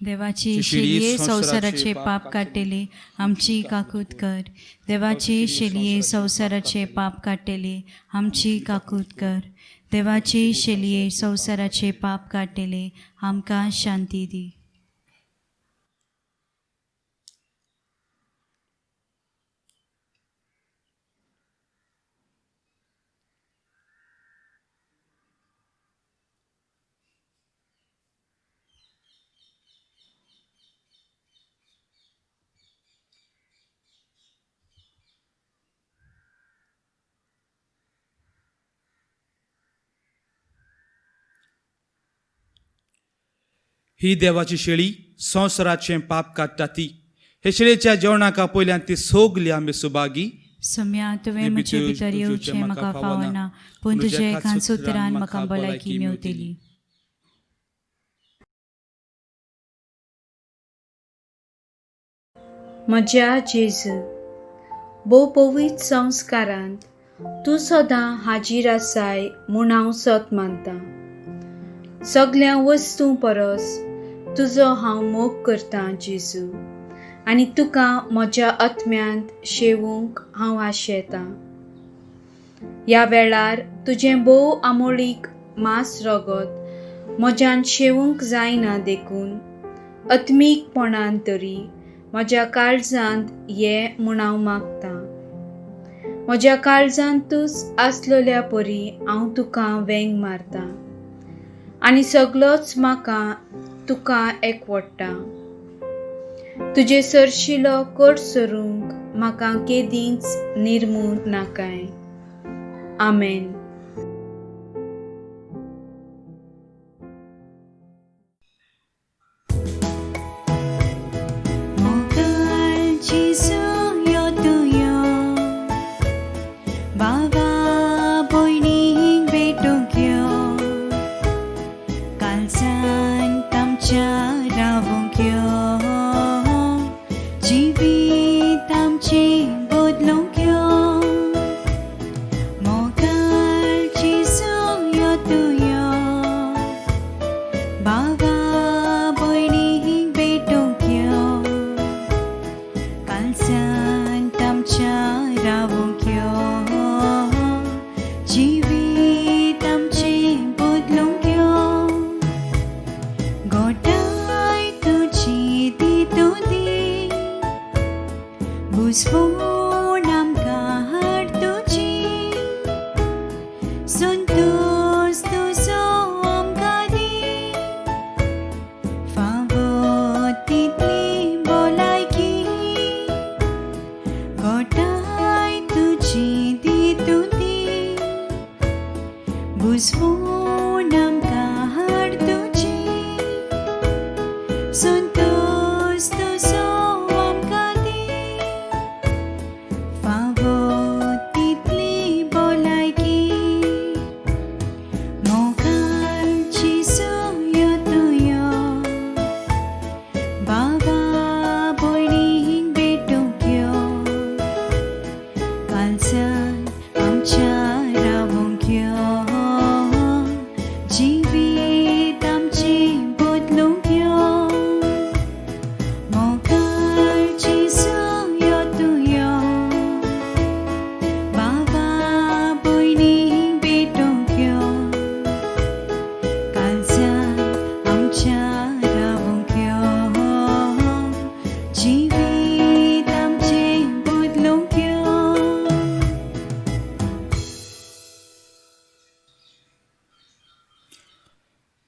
देवाची शेलये संवसाराचे पाप काडटली आमची काकूत कर. देवाची शेलये संवसाराचे पाप काडटली आमची काकूत कर. देवाची शेलये संवसाराचे पाप काडटले आमकां शांती दी. ही देवाची शेळी संवसाराचें पाप काडटा ती. हे शेळीच्या जेवणाक पयल्यान ती सगली आमी सुभागी. सुम्या, तुवें म्हजे भितर येवचें म्हाका फावना, पूण तुज्या एका सुत्रान म्हाका भलायकी मेवतली. म्हज्या जेजू, भोव पवित्र संस्कारांत तूं सदां हाजीर आसाय म्हूण हांव सत मानतां. सगल्या वस्तूं परस तुजो हांव मोग करतां जेजू, आनी तुका म्हज्या आत्म्यांत शेवूंक हांव आशेतां. ह्या वेळार तुजें भोव आमोळीक मांस रगत म्हज्यान शेवूंक जायना, देखून आत्मीकपणान तरी म्हज्या काळजांत ये म्हूण हांव मागतां. म्हज्या काळजांतूच आसलेल्या परी हांव तुका वेंग मारतां आनी सगलोच म्हाका तुका एकवडटा. तुजे सरशिलो कोट सरूंक म्हाका केदींच निर्मू नाकाय. आमेन. मोगाळ जेजू यो तूं यो, बाबा भयणीक भेटूंक यो, कालसान आमच्या रावूंक यो, जिवीत आमचें बदलूंक यो. मोगाळ जेजू यो तूं यो, बाबा भयणीक भेटूंक यो, कालसान आमच्या रावूंक यो, जिवीत आमचें बदलूंक यो. गोठाय तुजी दी तूं दी, बुजवण आमकां हाड तुजी, संतोश तुजो आमकां दी, फावो तितली भलायकी. गोठाय तुजी दी तूं दी, बुजवण आमकां हाड तुजी, संतोश तुजो आमकां दी, फावो तितली भलायकी. मोगाळ जेजू यो तूं यो, बाबा भयणीक भेटूंक यो, कालसान आमच्या रावूंक यो, जिवीत आमचें बदलूंक यो. मोगाळ जेजू यो तूं यो, बाबा भयणीक भेटूंक यो, कालसान आमच्या रावूंक यो, जिवीत आमचें बदलूंक यो.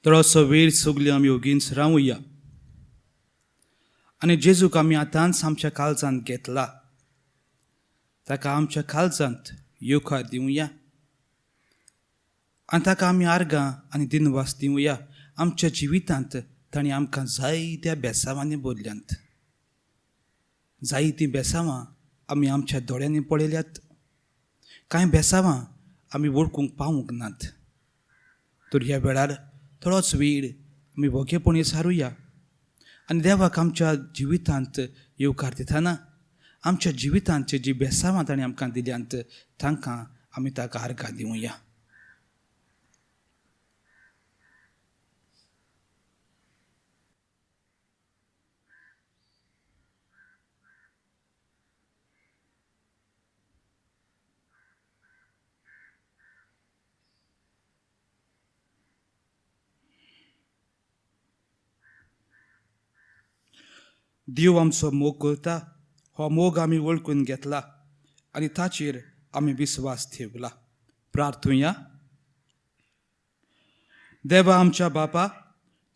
थोडोसो वेळ सगळीं आमी ओगीच रावया आनी जेजूक आमी आतांच आमच्या काळजांत घेतला, ताका आमच्या काळजांत येवकार दिवया आनी ताका आमी आर्गां आनी दिनवास दिवया. आमच्या जिवितांत ताणें आमकां जायत्या बेसांवांनी बदल्यांत, जायतीं बेसांवां आमी आमच्या दोळ्यांनी पळयल्यात, कांय बेसांवां आमी वळखूंक पावूंक नात. तर ह्या वेळार थोडोच वेळ आमी वोगेपणी सारुया आनी देवाक आमच्या जिवितांत येवकार दितना आमच्या जिवितांत जी बेसांवां ताणें आमकां दिल्यांत तांकां आमी ताका आर्गां दिवया. देव आमचो मोग करता, हो मोग आमी वळखून घेतला आनी ताचेर आमी विस्वास ठेवला. प्रार्थुया. देवा आमच्या बापा,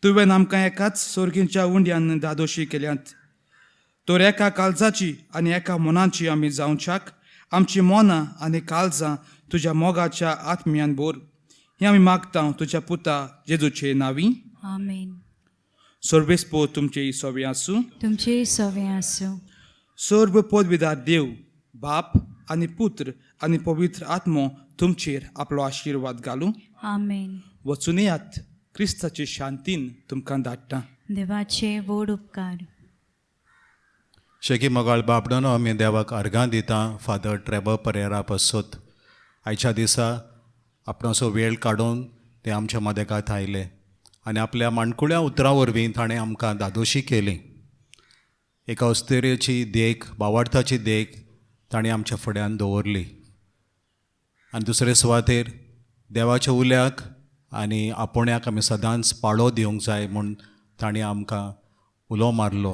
तुवें आमकां एकाच सोर्गींच्या उंड्यान दादोशी केल्यांत, तर एका काळजाची आनी एका मनाची आमी जावच्याक आमची मनां आनी काळजां तुज्या मोगाच्या आत्म्यान भर, हें आमी मागता तुज्या पुता जेजूचे नांवी. आमेन. सर्वेस्पो तुमचे सोवे आसूं. तुमचेय सवे आसूं. सर्व पदवीदार देव बाप आनी पुत्र आनी पवित्र आत्मो तुमचेर आपलो आशिर्वाद घालूं. आमेन. वचून येयात, क्रिस्ताचे शांतीन तुमकां धाडटा. देवाचे व्हड उपकार. शेकी मोगाळ बाबडानो, आमी देवाक अर्गां दिता फादर ट्रेबर परेरा पासत. आयच्या दिसा आपणाचो वेळ काडून ते आमच्या मदेकात आयले आनी आपल्या माणकुळ्या उतरां वरवीं ताणें आमकां दादोशी केली. एका अस्तुरेची देख, बावार्थाची देख ताणें आमच्या फुड्यान दवरली आनी दुसरे सुवातेर देवाच्या उल्याक आनी आपोवण्याक आमी सदांच पाळो दिवंक जाय म्हूण ताणें आमकां उलो मारलो.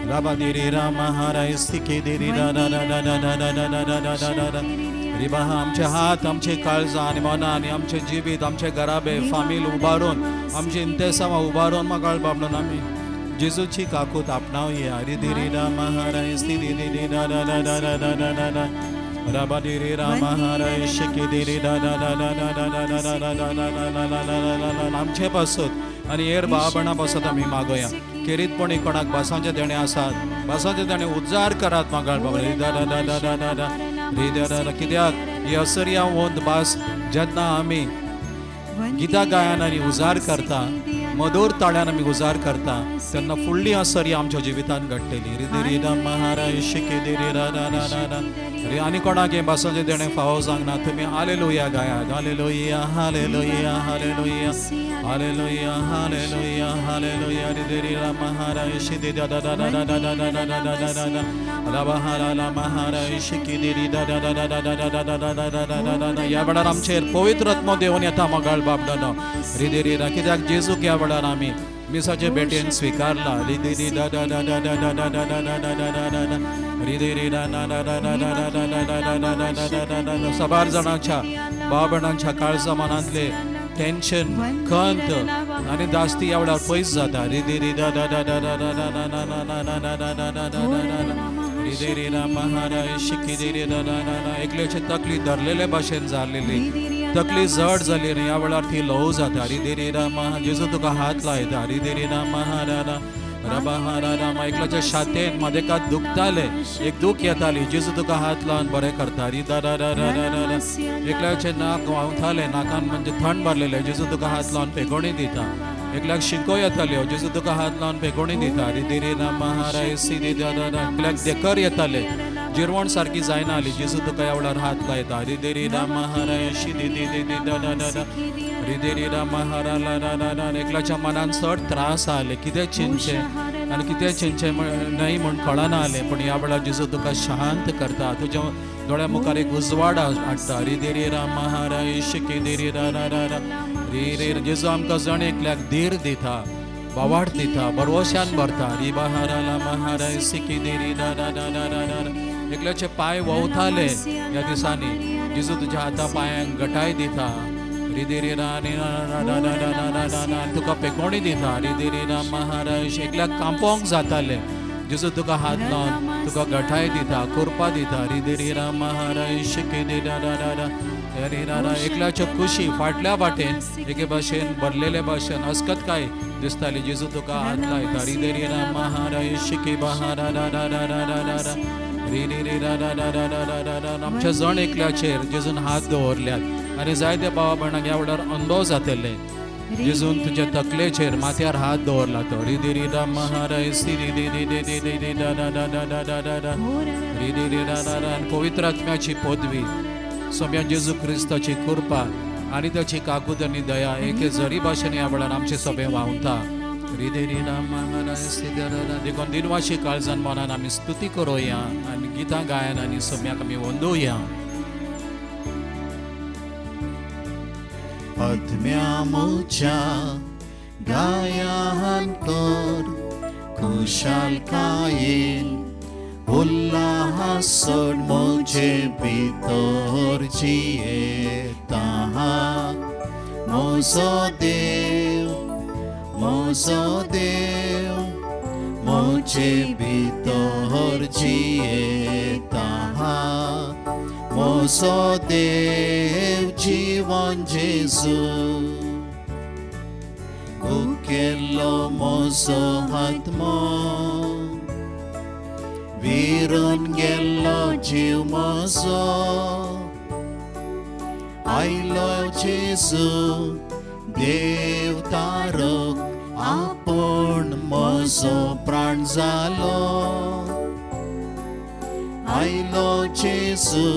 राबा दिरी रामा हाराय सिकी दिरी रा रा रा रा रा रा रा रा रा रा रा रा रा रिबाहा आमचे हात आमचे काळजां आनी मनां आनी आमचे जिवीत आमचे घराबे फामील उबारून आमची इंतेसांवां उबारून म्हाका बाबडून आमी जेजूची काकूत आपणावया रिदी रि रामा हाराय सिदी दिरी रा रा रा रा रा रा रा रा रा राबा दिरी रामा हाराय शिकी दिरी रा रा रा रा रा रा रा रा रा रा रा रा रा रा रा रा रा आमचे पासत आनी हेर भाव पासत आमी मागोया खेरीतपणी कोणाक भासांचे देणे आसात भासांचे देणे उजार करात मागाळ बाबा रि दा दा दा दा दा दा रि दा दा दा कित्याक ही असरया वंद भास जेन्ना आमी गितां गायन आनी उजार करता मधुर ताळ्यान आमी उजार करता तेन्ना फुडली असर आमच्या जिवितान घडटली रिदी रि महाराय शिकी रि रा रा रा रा रा रे आनी कोणाक हें भासांचें देणें फावो जावंक ना तुमी हालेलुया गायात hallelujah hallelujah hallelujah hallelujah hallelujah hallelujah रिदी रि रा महाराय शिदी दा दा दा दा दा दा दा दा दा दा दा दा दा ला हाला ला महाराय शिकी दिरी दा दा दा दा दा दा दा दा दा दा दा दा दा दा दा ह्या वेळार आमचेर पवित्र आत्मो देवून येता मगाळ बाब दादा रिदी रि रा कित्याक जेजूक ह्या वेळार आमी मिसाचे भेटेन स्विकारला रिदी रि दा दा दा दा दा दा दा दा दा दा दा दा दा दा रिदी रि दा ना दा दा दा दा दा दा दा दा दा दा दा दा दा दा दा सबार जाणांच्या भाव भयणांच्या काळजा मनांतले टेन्शन खंत आनी दास्ती ह्या वेळार पयस जाता रिदी रि दा दा दा दा दा दा दा दा दा दा दा दा दा दा दा दा दा दा रिदी रि रा महाराय शिकी दिरी दा दा दा दा एकल्याची तकली धरलेले भाशेन जाल्लेली तकली जड जाली आनी ह्या वेळार ती ल्हव जाता रिदी रि रा महा जेजू तुका हात लायता रिदी रि रा महारा रा रबा हारा रामा एकल्याच्या छातयेन मादेकात दुखताले एक दूख येताली जेजू तुका हात लावन बरें करता रि दा दा दा दा दा दा एकल्याचें नाक व्हांवतालें नाकान म्हणजे थंड भरलेलें जेजू तुका हात लावन पेगोणी दिता एकल्याक शिंको येताल्यो जेजू तुका हात लावन पेगोणी दिता रिदी रि रामा हाराय सिदी दा दा दा एकल्याक देकर येताले जिरवण सारकी जायना आली जेजू तुका ह्या वेळार हात लायता रिदी रि रामा हाराय शिदी दी दी दी दा दा दा दा रिदी रि रामा हारा ला रा रा रा एकल्याच्या मनान चड त्रास आले कितें चिंतचें आनी कितें चिंतचें न्हय म्हूण कळना आलें पूण ह्या वेळार जेजू तुका शांत करता तुज्या दोळ्या मुखार एक उजवाड हाडटा रिदी रि रामा हाराय शिकी दिरी रा रा रा रा री री जेजू आमकां जण एकल्याक धीर दिता बावाट दिता बरवशान भरता रि बहारा ला महाराय सिकी दिरी रा रा रा रा रा रा एकल्याचे पांय व्हांवताले ह्या दिसांनी जेजू तुज्या हाता पांयांक गटाय दिता रिदी रि रा रि रा रा रा रा रा रा रा रा तुका पेकोणी दिता रिदी रि रा महाराय एकल्याक कांपोंक जाताले जेजू तुका हात लावन तुका गठाय दिता कृपा दिता रिदी रि रा महाराय शिकी दी रा रा रा रा रि रा रा एकल्याच्या कुशी फाटल्या वाटेन एके भाशेन भरलेले भाशेन अस्कत काय दिसताली जेजू तुका हात लायता रिदी रि रा महाराय शिकी बहारा रा रा रा रा रा रा रा रि रि रि रा रा रा रा रा रा रा रा आमच्या जण एकल्याचेर जेजून हात दवरल्यात आनी जायत्या भावा भयणांक ह्या वेळार अनुभव जातले जेजून तुज्या तकलेचेर माथ्यार हात दवरला तो रिदी रि रा महाराय सी रि रि रि रि रि रि दा दा दा दा दा दा दा दा रि रि रि रा रा रा आनी पवित्र आत्म्याची पदवी सोम्या जेजू क्रिस्ताची कृपा आनी ताची काकूत आनी दया एके जरी भाशेन ह्या वेळार आमचे सभे व्हांवता रिदी रि रा महाराय सी दा दा दा देखून दिनवाशी काळजान मनान आमी स्तुती करोया आनी गितां गायन आनी सोम्याक आमी वंदोया. आत्म्या म्हज्या गायन कर खुशालकायेन उल्हासन म्हजे भितर जियेता म्हजो देव म्हजो देव म्हजे भितर जियेता म्हजो देव जीवन जेजू उकेल्लो म्हजो आत्मो विरून गेल्लो जीव म्हजो आयलो जेजू देव तारक आपूण म्हजो प्राण जालो आयलो जेजू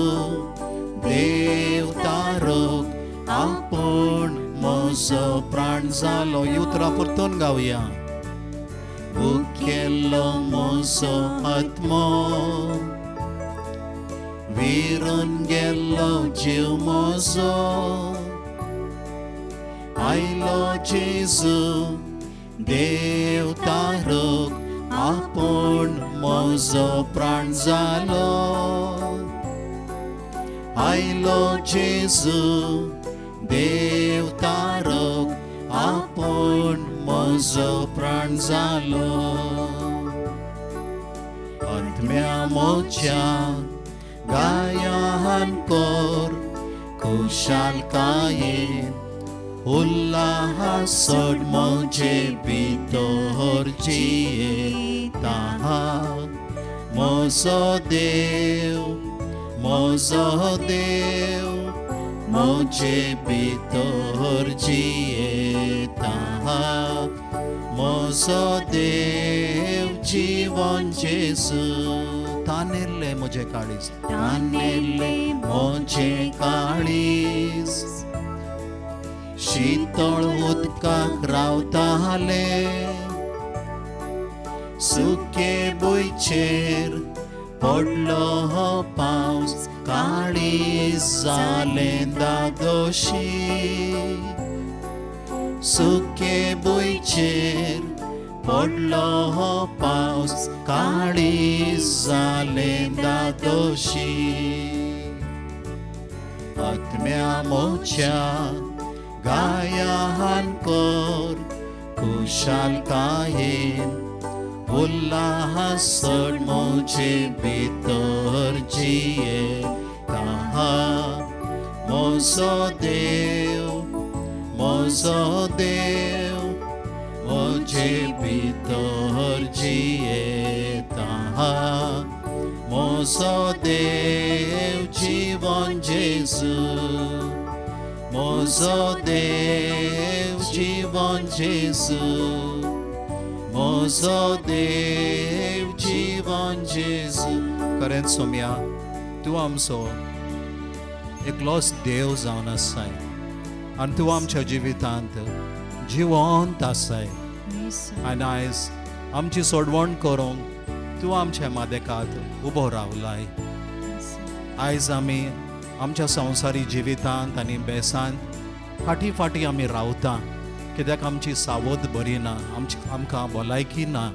देव तारक आपूण म्हजो प्राण जालो. ही उतरां परतून गावया. उकेल्लो म्हजो आत्मो विरून गेल्लो जीव म्हजो आयलो जेजू देव तारक आपूण म्हजो प्राण जालो. आयलो जेजू देव तारक आपूण म्हजो प्राण जालो. आत्म्या म्हज्या गायन कर खुशालकायेन उल्लास सोड म्हजे भितर जियेता. म्हजो देव म्हजो देव म्हजे भितर जियेता. म्हजो देव जिवन जेजू. तानेल्ले म्हजें काळीज तानेल्ले म्हजें काळीज शीतळ उदकाक रावताले. सुके भुंयचेर पडलो हो पावस काळीज जालें दादोशी. सुके भुंयचेर पडलो हो पावस काळीज जालें दादोशी. आत्म्या म्हज्या गायन कर खुशालकायेन उल्लास सोड म्हजे भितर जियेता. म्हजो देव म्हजो देव म्हजे भितर जियेता. म्हजो देव जिवन जेजू. म्हजो देव जिवन जेजू. म्हजो देव जिवन जेजू. खरेंच सोम्या तूं आमचो एकलोच देव जावन आसाय आनी तूं आमच्या जिवितांत जिवंत आसाय. आनी आयज आमची सोडवण करूंक तूं आमच्या मादेकात उबो रावलाय. आयज आमी आमच्या संवसारी जिवितांत आनी बेसांत फाटीं फाटीं आमी रावता कित्याक आमची सावध बरी ना, आमची आमकां भलायकी ना,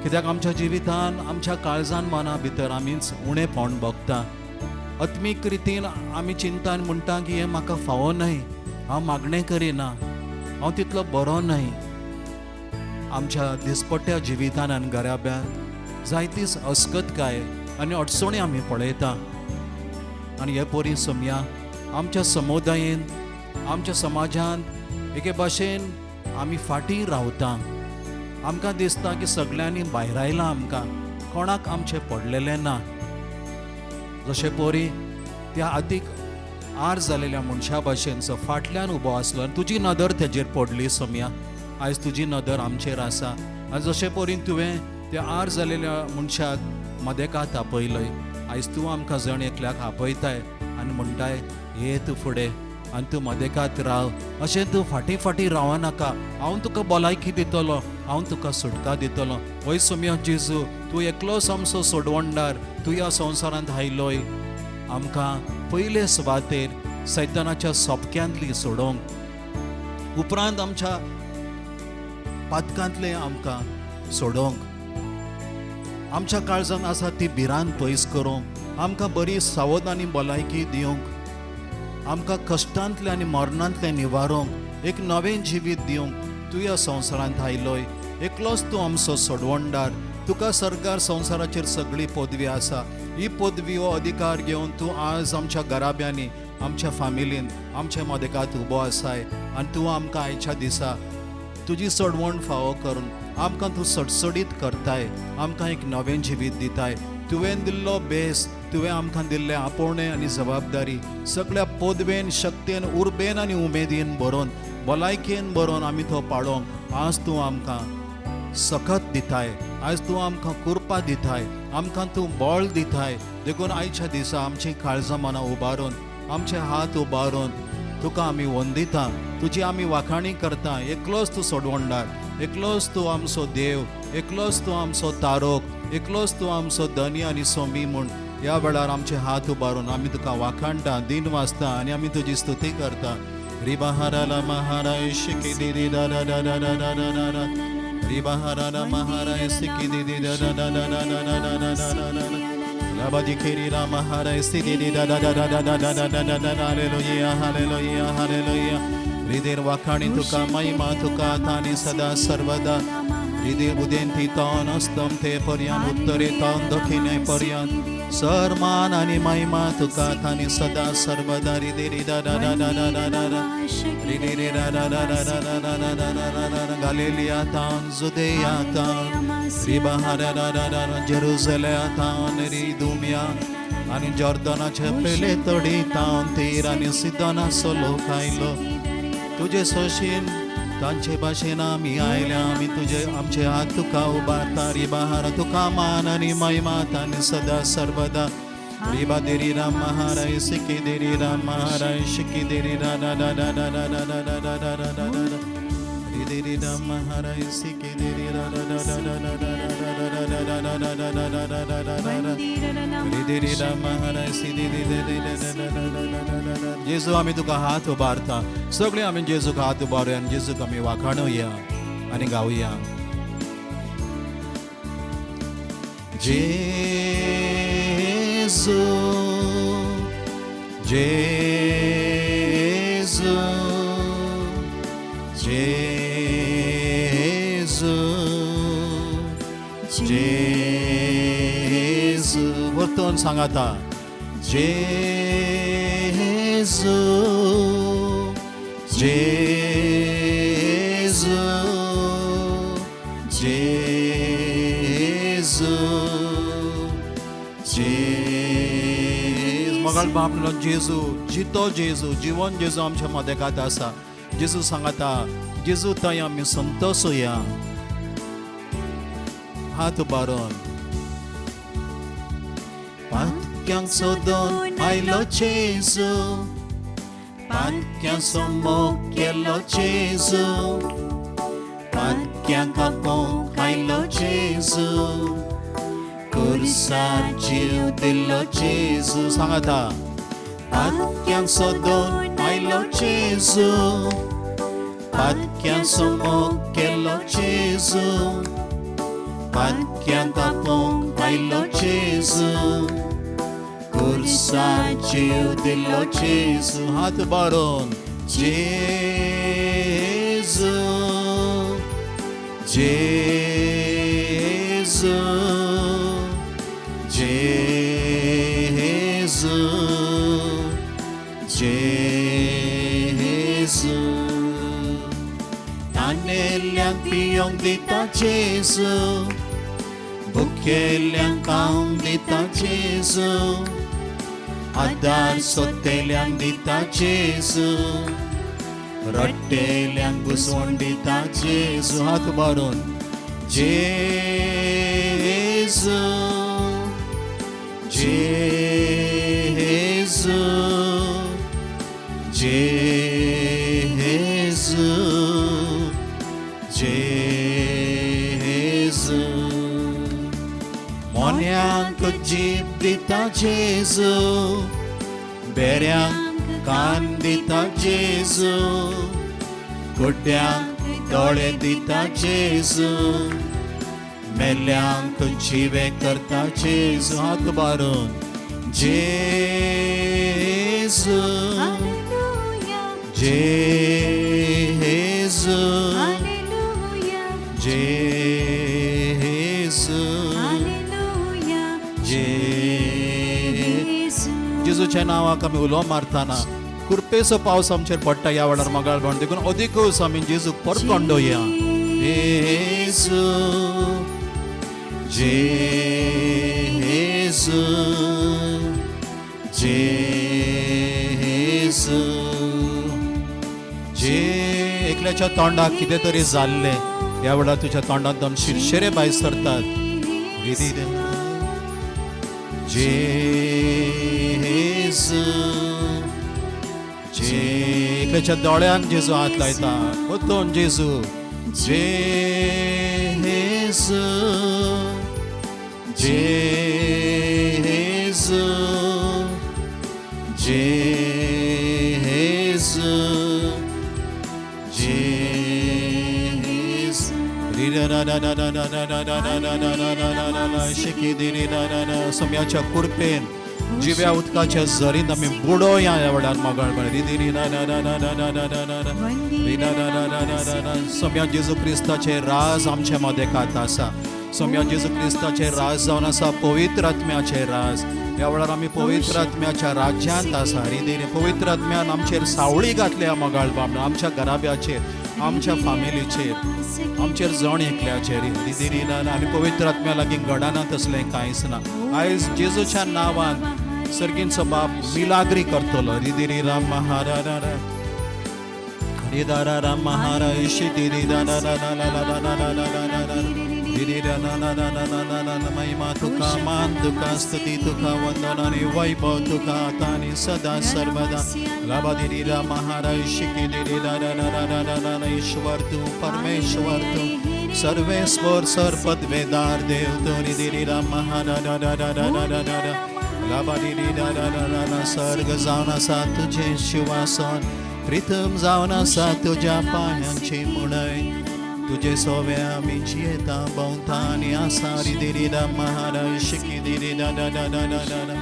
कित्याक आमच्या जिवितान आमच्या काळजान मना भितर आमीच उणेपण भोगता. आत्मीक रितीन आमी चिंतान म्हणटा की हें म्हाका फावो न्हय, हांव मागणें करिना, हांव तितलो बरो न्हय. आमच्या दिसपट्ट्या जिवितान आनी घराब्यांत जायतीच अस्कतकाय आनी अडचणी आमी पळयता. आनी हे परी सोमया आमच्या समुदायेन आमच्या समाजांत एके भाशेन आमी फाटीं रावता. आमकां दिसता की सगळ्यांनी भायरायलां आमकां, कोणाक आमचें पडलेलें ना. जशें परी त्या आदीक आर जालेल्या मनशा भाशेन जो फाटल्यान उबो आसलो आनी तुजी नदर तेजेर पडली सोमया, आयज तुजी नदर आमचेर आसा. आनी जशें परी तुवें त्या आर जालेल्या मनशाक मदेकात आपयलय, आयज तूं आमकां जण एकल्याक आपयताय आनी म्हणटाय ये तूं फुडें आनी तूं मदेकात राव. अशें तूं फाटीं फाटीं रावनाका, हांव तुका भलायकी दितलो, हांव तुका सुटका दितलो. वय सोमया जेजू तूं एकलोच आमचो सोडवणदार, तूं ह्या संवसारांत आयलोय आमकां पयले सुवातेर सैतानाच्या सोपक्यांतली सोडोवंक, उपरांत आमच्या पातकांतलें आमकां सोडोवंक, आमच्या काळजांत आसा ती भिरांत पयस करूंक, आमकां बरी सावध आनी भलायकी दिवंक, आमकां कश्टांतलें आनी मरणांतलें निवारूंक एक नवें जिवीत दिवंक तूं ह्या संवसारांत आयलोय. एकलोच तूं आमचो सोडवणदार, तुका सरकार संवसाराचेर सगळी पदवी आसा. ही पदवी हो अधिकार घेवन तूं आज आमच्या घराब्यांनी आमच्या फामिलीन आमच्या मदेकात उबो आसाय आनी तूं आमकां आयच्या दिसा तुजी सोडवण फावो करून आमकां तूं सडसडीत करताय, आमकां एक नवें जिवीत दिताय. तुवें दिल्लो बेस, तुवें आमकां दिल्लें आपोवणें आनी जबाबदारी सगळ्या पदवेन शक्तेन उर्बेन आनी उमेदीन भरोवन भलायकेन भरोवन आमी तो पाळोवंक आज तूं आमकां सकत दिताय, आयज तूं आमकां कुरपा दिताय, आमकां तूं बळ दिताय. देखून आयच्या दिसा आमची काळजां मनां उबारून आमचे हात उबारून तुका आमी वंदिता, तुजी आमी वाखाणी करता. एकलोच तूं सोडवणदार, एकलोच तूं आमचो देव, एकलोच तूं आमचो तारोक, एकलोच तूं आमचो धनी आनी सोमी म्हूण ह्या वेळार आमचे हात उबारून आमी तुका वाखाणटा, दिन वाचता आनी आमी तुजी स्तुती करता. रिबाहारा महाराय शिकी दिरी दा दा दा दा दा दा दा दा. रिबा महाराय सिकी दी दा दा दा दा दा दा दा दा दा दा दा ला महाराय सिदी दी दा दा दा दा दा दा दा दा दा दा हालेलुया हालेलुया हालेलुया रिदेर वाखाणी तुका महिमा तुका तानी सदा सर्वदा रिदेर उदेंती तान अस्तम ते पर्यंत उत्तरे तान दक्षिणे पर्यंत सरमान आणि महिमा तुका तानी सदा सर्वदा रिदे रिदा दा दा दा दा दा दा दा रिदे रे दा दा दा दा दा दा दा दा दा दा दा दा गालिलिया तान जुदेया तान रिबा दा दा दा दा जेरुसलेम तान रिदुमिया आणि जॉर्दनाच्या पेले तडी तान तीर आणि सिद्धनाचो लोक आयलो तुजे सोशीन तांचे भाशेन आमी आयल्या आमी तुजे आमचे हात तुका उबारता रिबाहार तुका मान आनी महिमा तानी सदा सर्वदा रिबा देरी राम महाराय सिकी देरी राम महाराय शिकी देरी रा रा रा रा रा रा रा रा रा रा रा रा रा रा रि देरी राम महाराय सिकी देरी रा रा रा रा रा रा रा रा रा रा रा रा रा रा रा रा रा रा रा रि देरी राम महाराय सी देरी रे रे रे रे रे रे रे रे रे जेजू आमी तुका हात उबारता सगळे आमी जेजूक हात उबारुया आनी जेजूक आमी वाखाणुया आनी गावया जेजू जेजू जेजू जेजू परतून सांगाता जेजू जेजू जेजू जेजू मगाळ बाप जेजू जितो जेजू जिवन जेजू आमच्या मदेकात आसा जेजू सांगाता जेजू थंय आमी संतोषुया हात उबारून पातक्यांक सोदून आयलो जेजू पातक्यांचो मोग केलो जेजू पातक्यांक आपोवंक आयलो जेजू खुर्सार जीव दिल्लो जेजू सांगाता पातक्यांक सोदून आयलो जेजू पातक्यांचो मोग केलो जेजू पातक्यांक आपोवंक आयलो जेजू खुर्सार जीव दिल्लो जेजू हात उबारून जेजू जेजू जेजू जेजू तानेल्यांक पियोंक दिता जेजू भुकेल्यांक खावंक दिता जेजू आदार सोतेल्यांक दिता जेजू रडटेल्यांक बुजवण दिता जेजू हात उबारून जेजू जेजू जेजू जेजू मोन्यांक जीब दिता जेजू बेऱ्यांक कान दिता जेजू गुड्ड्यांक दोळे दिता जेजू मेल्यांक जिवे करता जेजू हात उबारून जेजू जेजू जेजू जेजूच्या नांवाक आमी उलो मारतना कृपेचो पावस आमचेर पडटा ह्या वेळार मगाळ भावंड देखून अदिकूच आमी जेजूक परतोंडोया जेजू जेजू जेजू जे एकल्याच्या तोंडाक कितें तरी जाल्लें ह्या वेळार तुज्या तोंडांत दोन शिरशिरे भायर सरतात जेजू जे एकल्याच्या दोळ्यांक जेजू हात लायता परतून जेजू जेजू जेजू जेजू जेजू ना ना ना ना ना ना ना ना ना ना ना ना ना ना शिकी दिरी ना ना ना सोम्याच्या कुरपेन जिव्या उदकाच्या झरींत आमी बुडोया ह्या वेळार मोगाळ रिदी ना ना ना ना ना ना ना ना ना ना री ना ना ना ना ना ना ना सोम्या जेजू क्रिस्ताचे राज आमच्या मदें खात आसा. सोम्या जेजू क्रिस्ताचे राज जावन आसा पवित्र आत्म्याचे राज. ह्या वेळार आमी पवित्र आत्म्याच्या राज्यांत आसा. रिदी पवित्र आत्म्यान आमचेर सावळी घातल्या मोगाळ बाब, आमच्या घराब्याचेर, आमच्या फामिलीचेर, आमचेर जण एकल्याचेर. रिदी ना आनी पवित्र आत्म्या लागीं घडना तसलें कांयच ना. आयज जेजूच्या नांवान सर्गींचो बाप मिलाग्री करतलो. रिदी राम महारा रिदारा राम महारा इशी दिरी दा दा दा दा दा दा दा दा दा दा दा रिदी दा ना ना ना ना ना ना ना महिमा तुका, मान तुका, स्तुती तुका, वंदन आनी वैभव तुका आतां आनी सदा सर्वदा. लाबा दिरी राम महारा इशी की दिरी दा दा दा दा दा दा दा. ईश्वर तूं, परमेश्वर तूं, सर्वेस्वर सर्पदवेदार देव तूं. रिदी राम महारा दा दा दा दा दा दा दा लाबा दिरी दा दा दा दा दा. सर्ग जावन आसा तुजें शिवासन, प्रितम जावन आसा तुज्या पांयांची मुणय. तुजे सोवे आमी जियेता भोंवता आनी आसा. रिदी रा महारा शिकी दिरी दा दा दा दा दा दा दा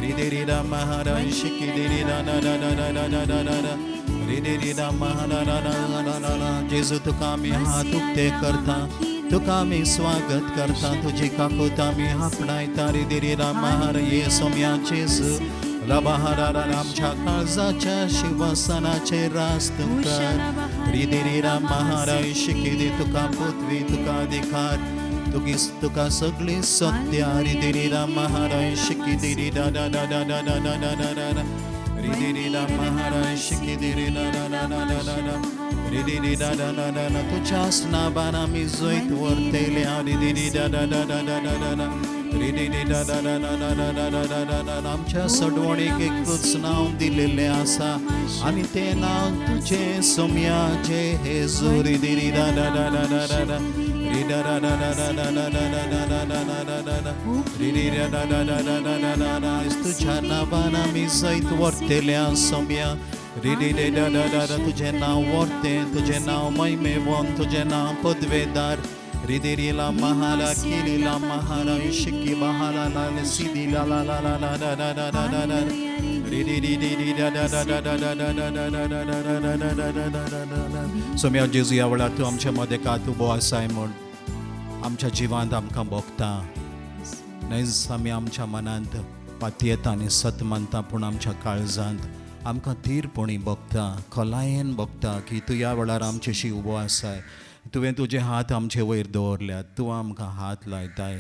रिदी रा महारा शिकी दिरी दा दा दा दा दा दा दा दा दा रिदी रा महारा दा दा दा दा दा. जेजू तुका आमी हात उक्ते करता, तुका आमी स्वागत करता, तुजी काकूत आमी आपणायता. रिदी रा महारा ये सोम्या जेजू लबहारा आमच्या काळजाच्या शिवासनाचे रास तुका. रिदी राम महारा शिकी दी तुका पृथ्वी, तुका अधिकार, तुगी तुका सगळी सत्या. रिदी राम महारा शिकी दिरी दा दा दा दा दा दा दा दा दा दा रिदी राम महारा शिकी दिरी दा दा दा दा दा दा दा रिदी दा दा दा दा दा. तुझ्याच नावान आमी जैत व्हरतले. रिदी दा दा दा दा दा दा दा रिदी दा दा दा दा दा दा दा दा दा दा. आमच्या सडवणीक एकूच नांव दिलेलें आसा आनी तें नांव तुजें सोम्या जेजू. रिदी दा दा दा दा दा दा दा रि दा दा दा दा दा दा दा दा दा दा दा दा दा दा रि दा दा दा दा दा दा दा दा दा. तुझ्या नांवान आमी जैत व्हरतले सोम्या. रिदी दा दा दा दा. तुजें नांव व्हरतें, तुजें नांव महिमेवंत, तुजें नांव पदवेदार. रिदिरी ला महारा किरी ला महारा शिकी बहाला ला सिदी ला ला ला ला ला दा दा दा दा दा रि रि रि रि दा दा दा दा दा दा दा दा दा दा दा दा दा दा दा दा दा दा दा. सोम्या जेजू ह्या वेळार तूं आमच्या मदें कात उबो आसाय म्हूण आमच्या जिवांत आमकां भोगता. न्हयच आमी आमच्या मनांत पातयेता आनी सत मानता, पूण आमच्या काळजांत आमकां थीरपणी भोगता, खोलायेन भोगता की तूं ह्या वेळार आमच्याशी उबो आसाय. तुवें तुजे हात आमचे वयर दवरल्यात, तूं आमकां हात लायताय.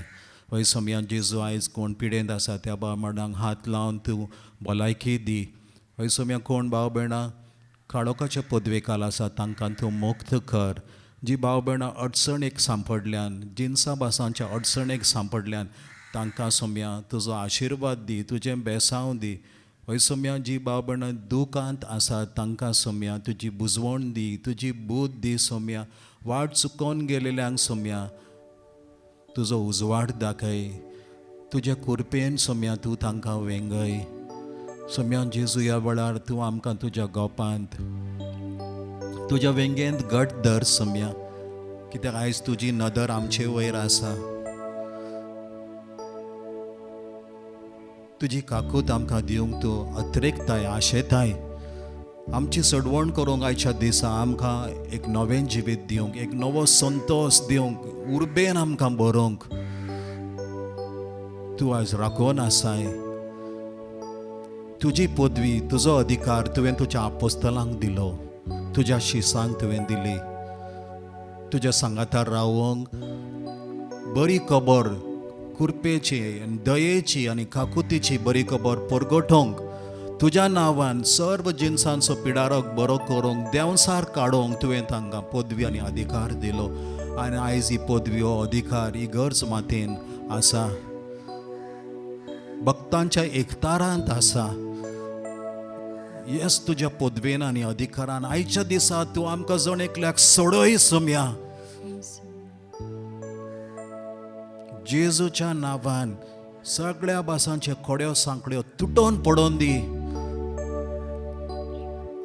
वय सोम्या जेजू आयज कोण पिडेंत आसा त्या भाव भयणांक हात लावन तूं भलायकी दी. वय सोम्या कोण भाव भयणां काळोखाच्या पदवेकाल आसा तांकां तूं मुक्त कर. जी भाव भयणां अडचणेक सांपडल्यान, जिनसा भासांच्या अडचणेक सांपडल्यान तांकां सोम्या तुजो आशिर्वाद दी, तुजें बेसांव दी. वय सोम्या जी भाव भयणां दुखांत आसा तांकां सोम्या तुजी बुजवण दी, तुजी बूद दी. सोम्या वाट चुकोवन गेलेल्यांक सोम्या तुजो उजवाड दाखय, तुज्या कुरपेन सोम्या तूं तांकां वेंगय. सोम्या जेजू ह्या वेळार तूं आमकां तुज्या गोपांत, तुज्या वेंगेंत घट धर सोम्या, कित्याक आयज तुजी नदर आमचे वयर आसा. तुजी काकूत आमकां दिवंक तूं अत्रेकताय, आशेताय. आमची सडवण करूंक आयच्या दिसा आमकां एक नवें जिवीत दिवंक, एक नवो संतोश दिवंक, उर्बेन आमकां बरोवंक तूं आयज राखून आसाय. तुजी पदवी, तुजो अधिकार तुवें तुज्या आपोस्तलांक दिलो, तुज्या शिसांक तुवें दिली. तुज्या सांगातार रावंक बरी खबर कुरपेची आनी दयेची आनी काकुतीची बरी खबर परगटोवंक, तुज्या नांवान सर्व जिनसांचो पिडारक बरो करूंक, देंवसार काडूंक तुवें तांकां पदवी आनी अधिकार दिलो. आनी आयज ही पदवी, हो अधिकार ही गरज मातेन आसा, भक्तांच्या एकतारांत आसा. येस तुज्या पदवेन आनी अधिकारान आयच्या दिसा तूं आमकां जण एकल्याक सोडय सोम्या. जेजूच्या नांवान सगळ्या भासांचे खोड्यो सांकड्यो तुटोन पडोन दी.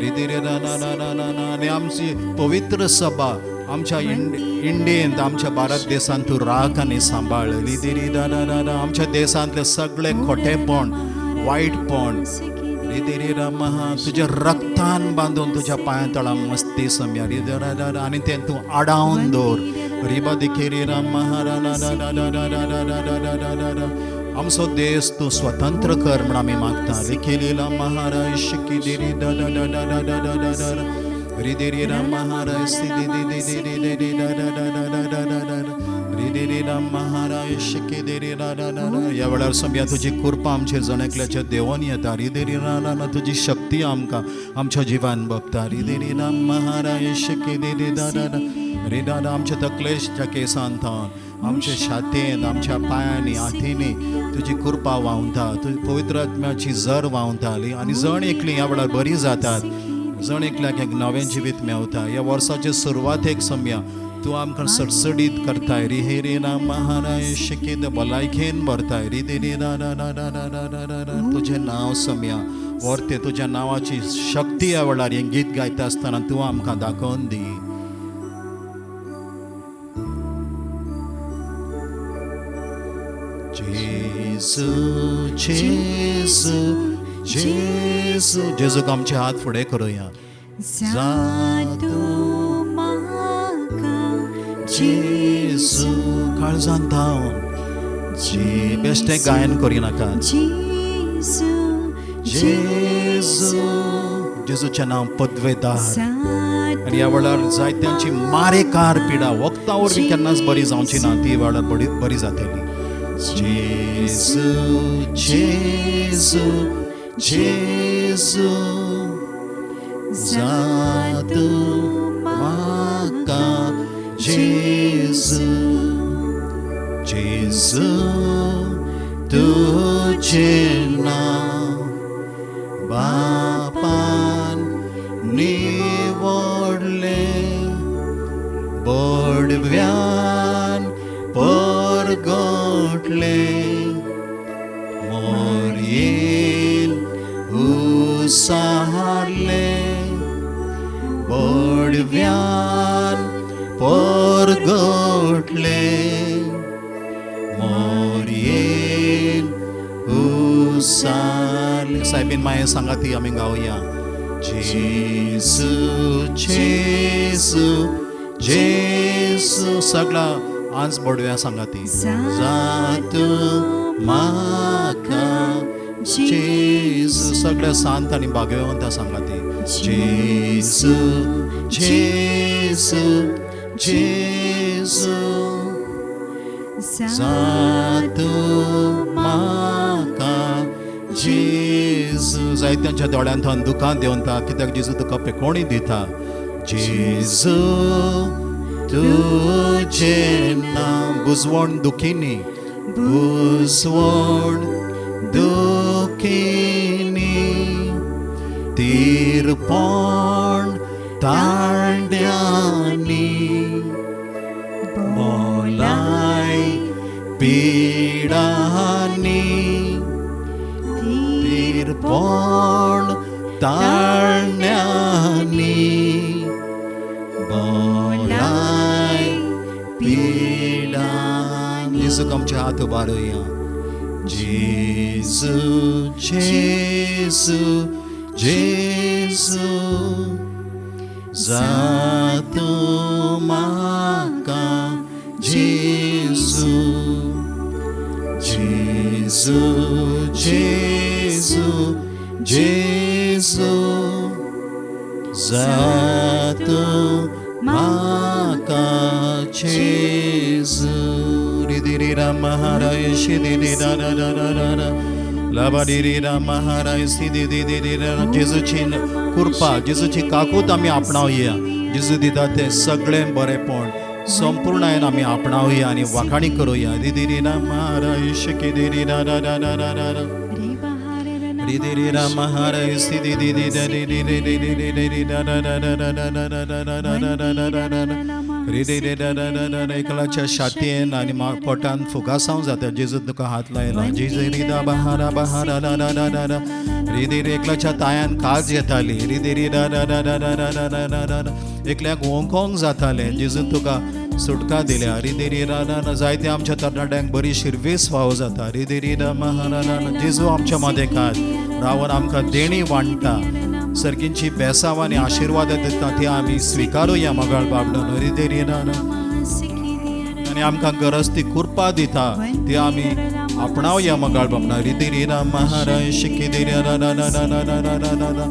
रिदिरे ना ना ना ना ना ना. आनी आमची पवित्र सभा आमच्या इंडियेंत, आमच्या भारत देशांत तूं राख आनी सांबाळ. रिदिरी दा दा दा दा. आमच्या देशांतले सगळे खोटेपण, वायटपण रिदिरी रामहा तुज्या रक्तान बांदून तुज्या पांया तळा मस्ती सम्या. रिदरा दा दा. आनी तें तूं आडावन दवर. रिबा दिखेरी रामहा रा रा रा रा रा रा रा रा रा रा रा रा रा. आमचो देश तूं स्वतंत्र कर म्हण आमी मागता. रिखेली महाराज शिकी दिरी दा दा दा दा दा दा दा दा दा. रिदिरी राम महाराज सी दी दी दी दी दी दी दी दा दा दा दा दा दा दा दा दा. रिदिरी राम महाराज शिकी दिरी रा रा रा रा. ह्या वेळार समया तुजी कृपा आमचे जण एकल्याच्या देवोन येता. रिदिरी रा रा रा. तुजी शक्ती आमकां आमच्या जिवान बघता. रिदिरी राम महाराज शिकी दिरी दा दा दा. रिदा दा. आमच्या तकलेच्या केसान थावन आमच्या छातयेन, आमच्या पांयांनी, हातींनी तुजी कृपा व्हांवता. तुजी पवित्र आत्म्याची जर व्हांवताली आनी जण एकली ह्या वेळार बरी जातात. जण एकल्याक एक नवें जिवीत मेवता. ह्या वर्साचे सुरवातेक सम्या तूं आमकां सडसडीत करताय. रि हे रे राम महाराज शिकेत भलायकेन भरताय. रि दे रे रा रा रा रा रा रा रा रा रा. तुजें नांव सम्या व्हरते, तुज्या नांवाची शक्ती ह्या वेळार हें गीत गायता आसतना तूं आमकां दाखोवन दी. जेजू जेजू जेजू. जेजूक आमचे हात फुडें करुया. जा तूं म्हाका जेजू काळजान धांवन जे बेश्टें गायन करिनाका. जेजू जेजू जेजूचें नांव पदवेदार. जा आनी ह्या वेळार जायत्यांची मारेकार पिडा वखदां वरवीं केन्नाच बरी जावची ना, ती वेळार बरी बरी जातली. जेजू जेजू जेजू जा तूं म्हाका जेजू. जेजू तुजें नांव बापान निवडलें, बडव्यान परगटलें, मोरयेन उसारलें, बडव्यान परगटलें, मोरयेन उसारलें. सायबीन मागीर सांगा ती आमी गावया. जेजू जेजू जेजू. सगळा आज बडव्या सांगा ती. जा तूं म्हाका जेजू. सगळ्या शांत आनी भाग्यवंता सांगा ती. जेजू जेजू जेजू जा जा तूं म्हाका जेजू. जायत्यांच्या दोळ्यांत दुकान देंवता कित्याक जेजू तुका पेकोणी दिता. जेजू तुजें नांव बुजवण दुखिनी, बुजवण दुखिनी, तिरपण तांड्यांनी, बोलाय पिडानी, तिरपण ताळण्यांनी, बोलाय पिडानी. जेजूक आमचे हात उबारुया. जेजू जेजू जेजू जा तूं म्हाका जेजू. जेजू जेजू जेजू जा तूं म्हाका जेजू. रिदिरी राम महाराज शिदी दी दा दा दा दा दा दा. लाबाडिरी राम महाराज सिदी दी दी दी दा. जेजूची कृपा, जेजूची काकूत आमी आपणावया. जेजू दिता तें सगळें बरेंपण संपूर्णायेन आमी आपणावया आनी वाखाणी करुया. रिदिरी राम महाराज शिकी दिरी दा दा दा दा दा दा. रिदिरी राम महाराज सिदी दी दी दा दी दी दी दी दी दी दी दा दा दा दा दा दा दा दा दा दा दा दा दा दा. रे रे रा रा रा रा एकलाच्या छातयेन आनी पोटान फुगासांव जाता. जेजू तुका हात लायला. जेजू रि दा बहारा बहारा रा रा रा रा रा रि दे रे. एकलाच्या तायान काज येताली. रि दे रि रा रा रा रा रा रा रा रा रा रा. एकल्याक ओंकोंक जातालें. जेजून तुका सुटका दिल्या. रि दे रि रा रा रा. जायते आमच्या तरणाट्यांक बरी शिरवीस फावो जाता. रि दे रि रा मा रा रा. जेजू आमच्या मदेकात रावन आमकां देणी वांट्टा. सर्गींची बेसांव आनी आशिर्वाद दिता ती आमी स्विकारुया मगाळ बाबडो. रि दे रि रा रा. आनी आमकां गरज ती कृपा दिता ती आमी आपणावया मगाळ बाबडा. रि दे रि रा महाराज शिकी दे रा रा रा रा रा रा रा रा रा रा.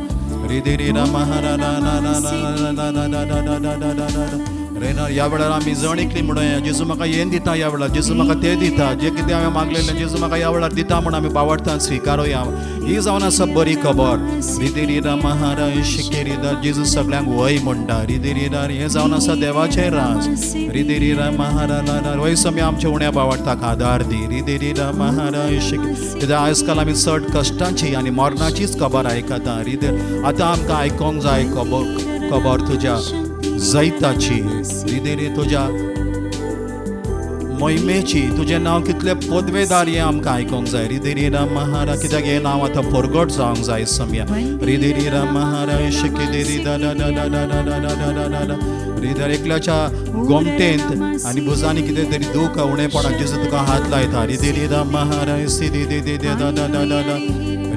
रि दे रि रा महारा रा रा रा रा रा रा रा रा रा रा रा रा रा. रेना ह्या वेळार आमी जण एकली म्हणूया जेजू म्हाका हें दिता ह्या वेळार, जेजू म्हाका तें दिता, जें कितें हांवें मागलेलें जेजू म्हाका ह्या वेळार दिता म्हूण आमी बावडटान स्विकारुया. ही जावन आसा बरी खबर. रि दे रि रा महाराज शिके रि दा. जेजू सगळ्यांक वय म्हणटा. रि दे रि रा. हें जावन आसा देवाचें राज. रि दे रि रा महारा रा. वय समी आमच्या उण्या बावडटाक आदार दी. रि दे रि रा महाराज शिके. कित्याक आयज काल आमी चड कश्टांची आनी मरणाचीच खबर आयकता. रि दे आतां आमकां आयकोंक जाय खबर, खबर तुज्या जैताची. रि दे रे तुज्या मोहिमेची. तुजें नांव कितलें पदवेदार हें आमकां आयकोंक जाय. रि दे रि रा महारा. कित्याक हें नांव आतां परगट जावंक जाय समया. रि दे रि रा महारा शिके दे रि दा दा दा दा दा दा दा दा दा दा दा. रि दे एकल्याच्या गोमटेंत आनी भुजांनी कितें तरी दूख उणेपणाक जेजू तुका हात लायता. रि दे रि रा महारा सी दे दे दे दा दा दा दा दा.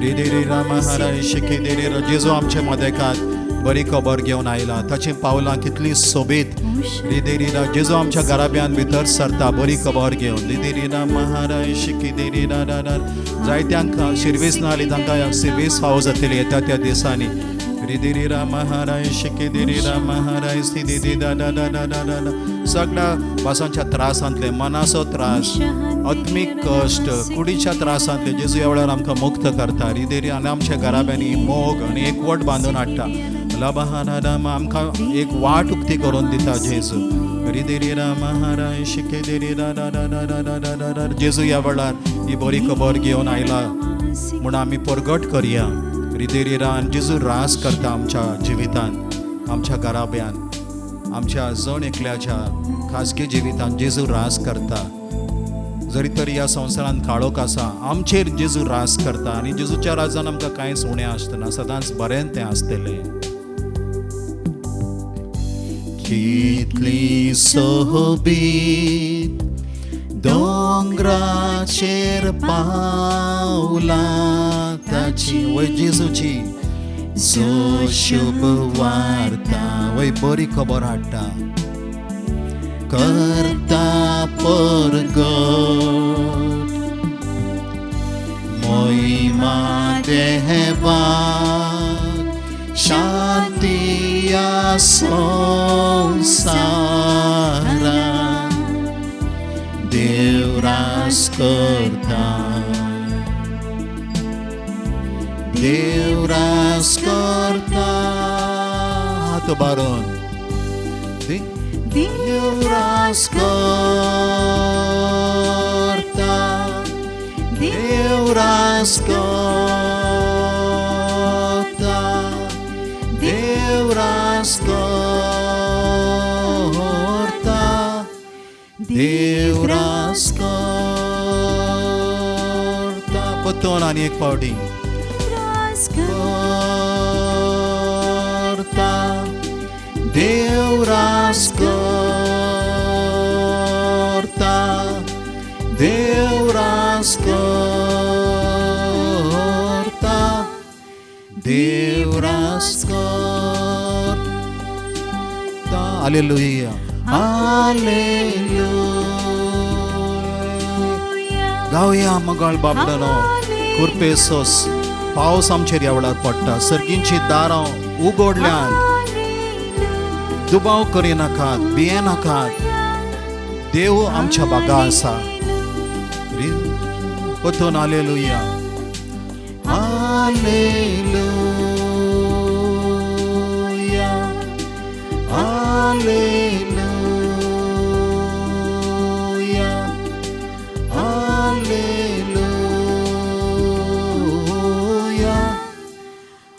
रि दे रि रा महारा शिके दे रि रा. जेजू आमचे मदेकात बरी खबर घेवन आयला. ताची पावलां कितली सोबीत. रि दे रि रा. जेजू आमच्या घराब्यान भितर सरता बरी खबर घेवन. रि दे रि रा महाराज शिकी दे रि रा रा रा. जायत्यांक शिरवीस ना जाली तांकां शिरवीस फावो जातली येता त्या दिसांनी. रि दे रि रा महाराज शिकी दे रि रा महाराज सी दे दे दा दा दा दा दा दा. सगळ्या भासांच्या त्रासांतले, मनाचो त्रास, आत्मीक कश्ट, कुडीच्या त्रासांतले जेजू ह्या वेळार आमकां मुक्त करता. रि दे रि. आनी आमच्या घराब्यांनी मोग आनी एकवट बांदून हाडटा. लबहारा आमकां एक वाट उक्ती करून दिता जेजू. रि दे रि रा महाराज शिके दे रि रा रा रा रा रा रा रा. जेजू ह्या वेळार ही बरी खबर घेवन आयला म्हूण आमी परगट करया. रि दे रि रा. आनी जेजू रास करता आमच्या जिवितांत, आमच्या घराब्यान, आमच्या जण एकल्याच्या खाजगी जिवितांत जेजू रास करता. जरी तरी ह्या संवसारांत काळोख आसा, आमचेर जेजू रास करता. आनी जेजूच्या राजान आमकां कांयच उणें आसतना सदांच बरें तें आसतलें. कितली सोबीत दोंगराचेर पावलां ताची वय जेजूची जो शुभ वार्ता वय बरी खबर हाडटा करता परगट मोहिमा देवाक शांती संसारा देव रास करता, देव रास करता. हात बारून देव रास करता, देव रास करता, देव रास करता, देव रास करता. पत्तोन आनी एक फावटी करता, देव रास करता, देव रास करता, देव रास करता. Hallelujah, hallelujah. गावया मगाळ बाबडलो कुरपेसोस पावस आमचेर ह्या वेळार पडटा. सर्गींची दारां उगडल्यान दुबाव करिनाकात, भियेनाकात. देव आमच्या बागा आसा. पतून हालेलुया, हालेलुया, हालेलुया, हालेलुया,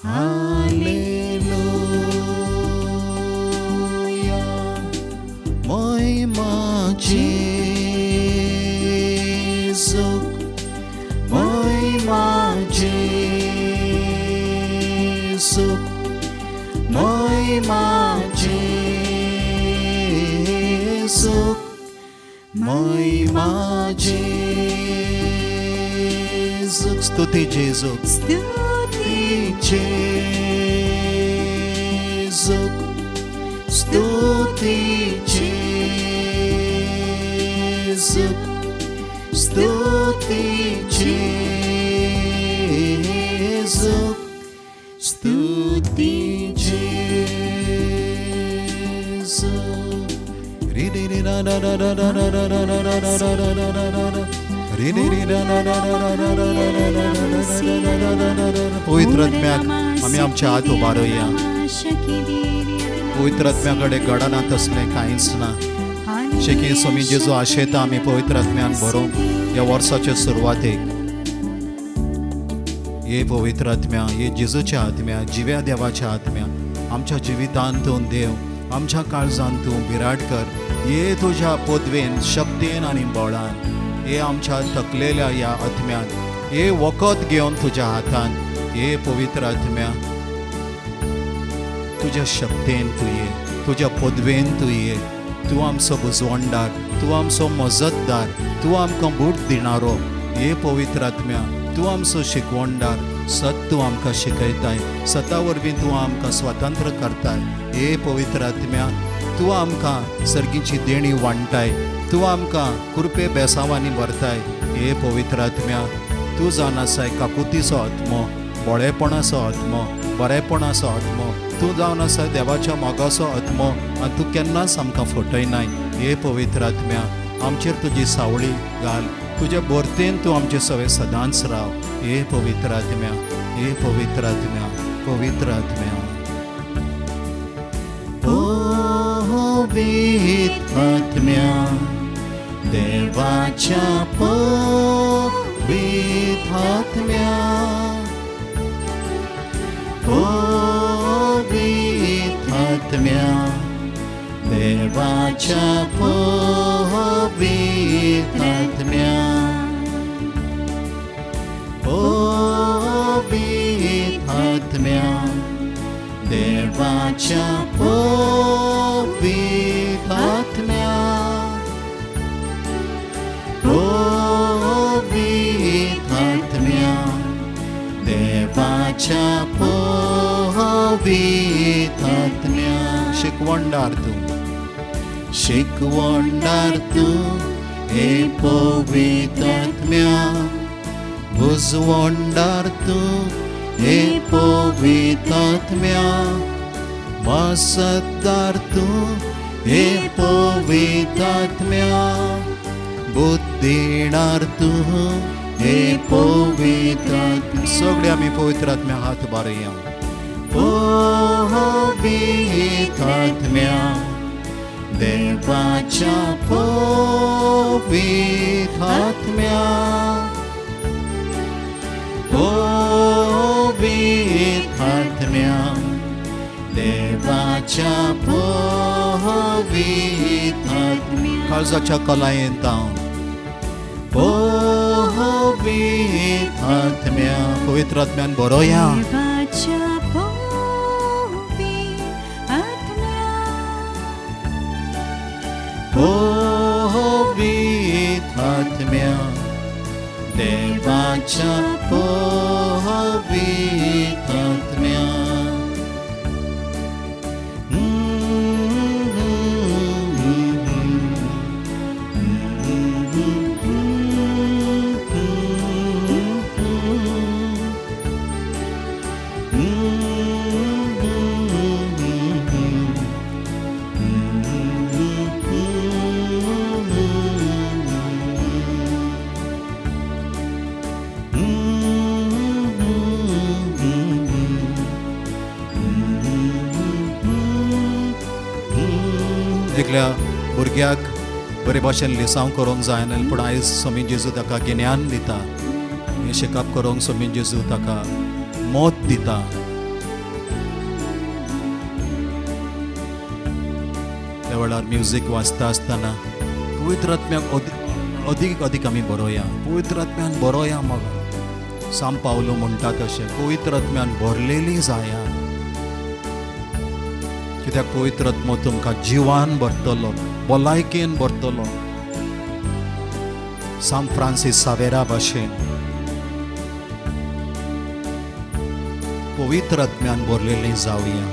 हालेलुया. जेजूक महिमा जेजूक महिमा जेजूक महिमा जेजूक स्तुती जेजूक स्तुती जेजूक स्तुती जेजूक स्तुती जेजूक स्तुती जेजूक रि रि रि रा रा रा रा रा रा रा रा रा रा रा रा रा रा रा रि रि रि रा रा रा रा रा रा रा रा रा रा रा रा रा रा रा. पवित्र आत्म्याक आमी आमचे हात उबारुया. पवित्र आत्म्या कडेन घडना तसलें कांयच ना. शेकी स्वामी जेजू आशेता आमी पवित्र आत्म्यान भरोवंक ह्या वर्साचे सुरवातेक. हे पवित्र आत्म्या, हे जेजूच्या आत्म्या, जिव्या देवाच्या आत्म्या, आमच्या जिवितांत तूं देव, आमच्या काळजान तूं विराट कर. ये तुज्या पदवेन, शक्तेन आनी बळान, हे आमच्या थकलेल्या ह्या आत्म्यान हे वखद घेवन तुज्या हातान, हे पवित्र आत्म्या तुज्या शक्तेन तूं ये, तुज्या पदवेन तूं ये. तूं आमचो बुजवणदार, तूं आमचो मजतदार, तूं आमकां बूट दिणारो. हे पवित्र आत्म्या तूं आमचो शिकवणदार, सत तूं आमकां शिकयताय, सता वरवीं तूं आमकां स्वतंत्र करताय. हे पवित्र आत्म्या तूं आमकां सर्गीची देणी वांट्टाय, तूं आमकां कृपे बेसांवांनी भरताय. हे पवित्र आत्म्या तूं जावन आसाय काकुतीचो आत्मो, बळेपणाचो आत्मो, बरेपणाचो आत्मो. तूं जावन आसा देवाच्या मोगाचो आत्मो आनी तूं केन्नाच आमकां फटयनाय. हे पवित्र आत्म्या आमचेर तुजी सावळी घाल, तुज्या भरतेन तूं आमचे सवे सदांच राव. हे पवित्र आत्म्या, हे पवित्र आत्म्या, पवित्र आत्म्या. पवित्र आत्म्या देवाच्या पवित्र आत्म्या, पवित्र आत्म्या देवाच्या पवित्र आत्म्या, पवित्र आत्म्या देवाच्या पवित्र आत्म्या, पवित्र आत्म्या देवाच्या पवित्र आत्म्या. शिकवणदार तूं, शिकवणदार तूं हे पवित्र आत्म्या, बुजवणदार तूं हे पवित्र आत्म्या, मसतदार तूं हे पवित्र आत्म्या, बुद्धिणार तूं हे पवित्र आत्म्या. सगळे आमी पवित्र आत्म्या हात उबारुया. पवित्र आत्म्या देवाच्या पवित्र आत्म्या, पवित्र आत्म्या देवाच्या पवित्र आत्म्या. काळजाच्या कलायेन तावन पवित्र आत्म्या, पवित्र आत्म्यान बरोया. देवाच्या पवित्र आत्म्या, पवित्र आत्म्या देवाच्या पवित्र आत्म्या. एकल्या भुरग्याक बरे भाशेन लिसांव करूंक जायना, पूण आयज स्वामी जेजू ताका गिन्यान दिता, हें शिकप करूंक स्वामी जेजू ताका मत दिता. त्या वेळार म्युजीक वाजता आसतना पवित्र आत्म्याक अदीक अदीक आमी बरोवया, पवित्र आत्म्यान बरोवया. मग साम पावलो म्हणटा तशें पवित्र आत्म्यान भरलेली जाया, कित्याक पवित्र आत्मो तुमकां जिवान भरतलो, भलायकेन भरतलो. साम फ्रांसीस सावेरा भाशेन पवित्र आत्म्यान भरलेली जावया.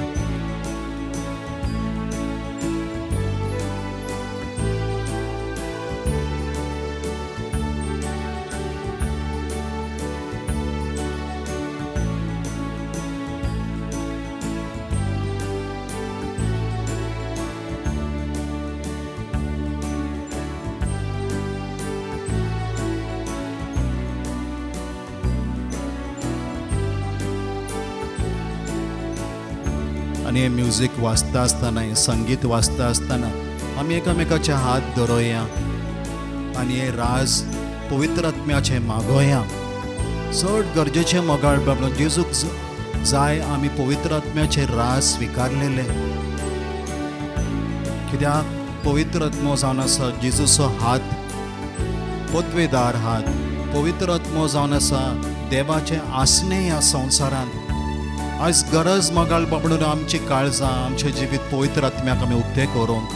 आनी हें म्युजीक वाजता आसतना, हें संगीत वाजता आसतना आमी एकामेकाचे हात धरोया आनी हें राज पवित्र आत्म्याचें मागोया. चड गरजेचें मोगाळ बाबलो जेजूक जाय आमी पवित्र आत्म्याचें राज स्विकारलेलें, कित्याक पवित्र आत्मो जावन आसा जेजूचो हात, पदवेदार हात. पवित्र आत्मो जावन आसा देवाचें आसणें ह्या संवसारांत. आयज गरज मोगाळ बाबडून आमची काळजां, आमचें जिवीत पवित्र आत्म्याक आमी उक्तें करूंक.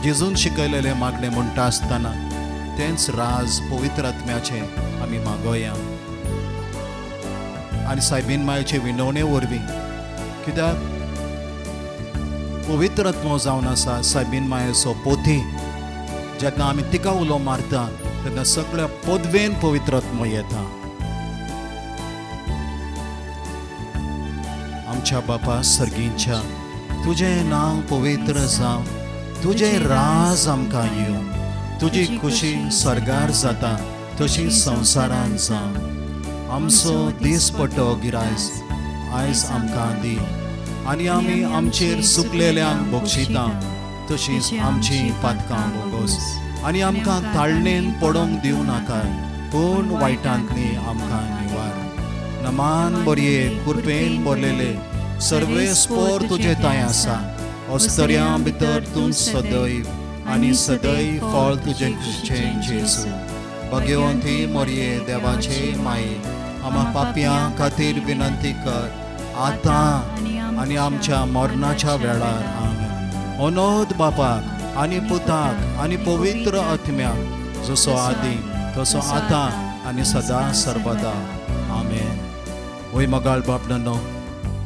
जेजून शिकयलेलें मागणें म्हणटा आसतना तेंच राज पवित्र आत्म्याचें आमी मागोया. आनी सायबीन मायचे विनवणे वरवीं, कित्याक पवित्र आत्मो जावन आसा सायबीन मायेचो पोथी. जेन्ना आमी तिका उलो मारता तेन्ना सगळ्या पदवेन पवित्र आत्मो येता. आमच्या बापा सर्गींच्या, तुजें नांव पवित्र जावं, तुजें राज आमकां येवं, तुजी खुशी स्वर्गार जाता तशी संवसारान जावं. आमचो दीसपट्टो गिरायस आयज आमकां दी, आनी आमी आमचेर सुकलेल्यांक बक्षिता तशीच आमची पातकां बोगोस, आनी आमकां ताळणेन पडोंक दिवं नाका, पूण वायटांतली आमकां निवार. नमान बरये कुरपेन भरलेले सर्वेस्पोर तुजे तांय आसा, अस्तर्यां भितर तूं सदैव आनी सदैव फळ तुजें खुशें जेजू. भगवंती मोरये देवाचे माये, आमा पापयां खातीर विनंती कर आतां आनी आमच्या मरणाच्या वेळार. आमेन. अनोद बापाक आनी पुताक आनी पवित्र आत्म्याक, जसो आदी तसो आतां आनी सदां सर्वदा. आमेन. वय मोगाळ बापडांनो,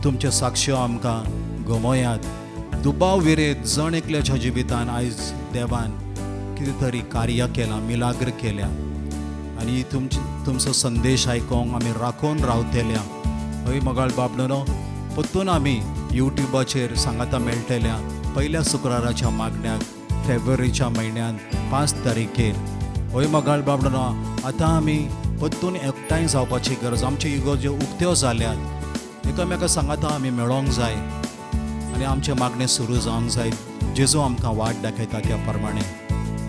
तुमच्यो साक्ष्यो आमकां गमयात. दुबाव विरेत जण एकल्याच्या जिवितान आयज देवान कितें तरी कार्य केलां, मिलाग्र केल्या, आनी तुमचो संदेश आयकोंक आमी राखून रावतल्या. हय मोगाळ बापडांनो, परतून आमी युट्युबाचेर सांगाता मेळटल्या पयल्या शुक्राराच्या मागण्याक फेब्रुवारीच्या म्हयन्यान 5 तारखेर. हय मोगाळ बापडांनो, आतां आमी परतून एकठांय जावपाची गरज. आमच्यो इगर्ज्यो उक्त्यो जाल्यात, एकामेका सांगाता आमी मेळोंक जाय आनी आमचें मागणें सुरू जावंक जाय. जेजू आमकां वाट दाखयता त्या प्रमाणे.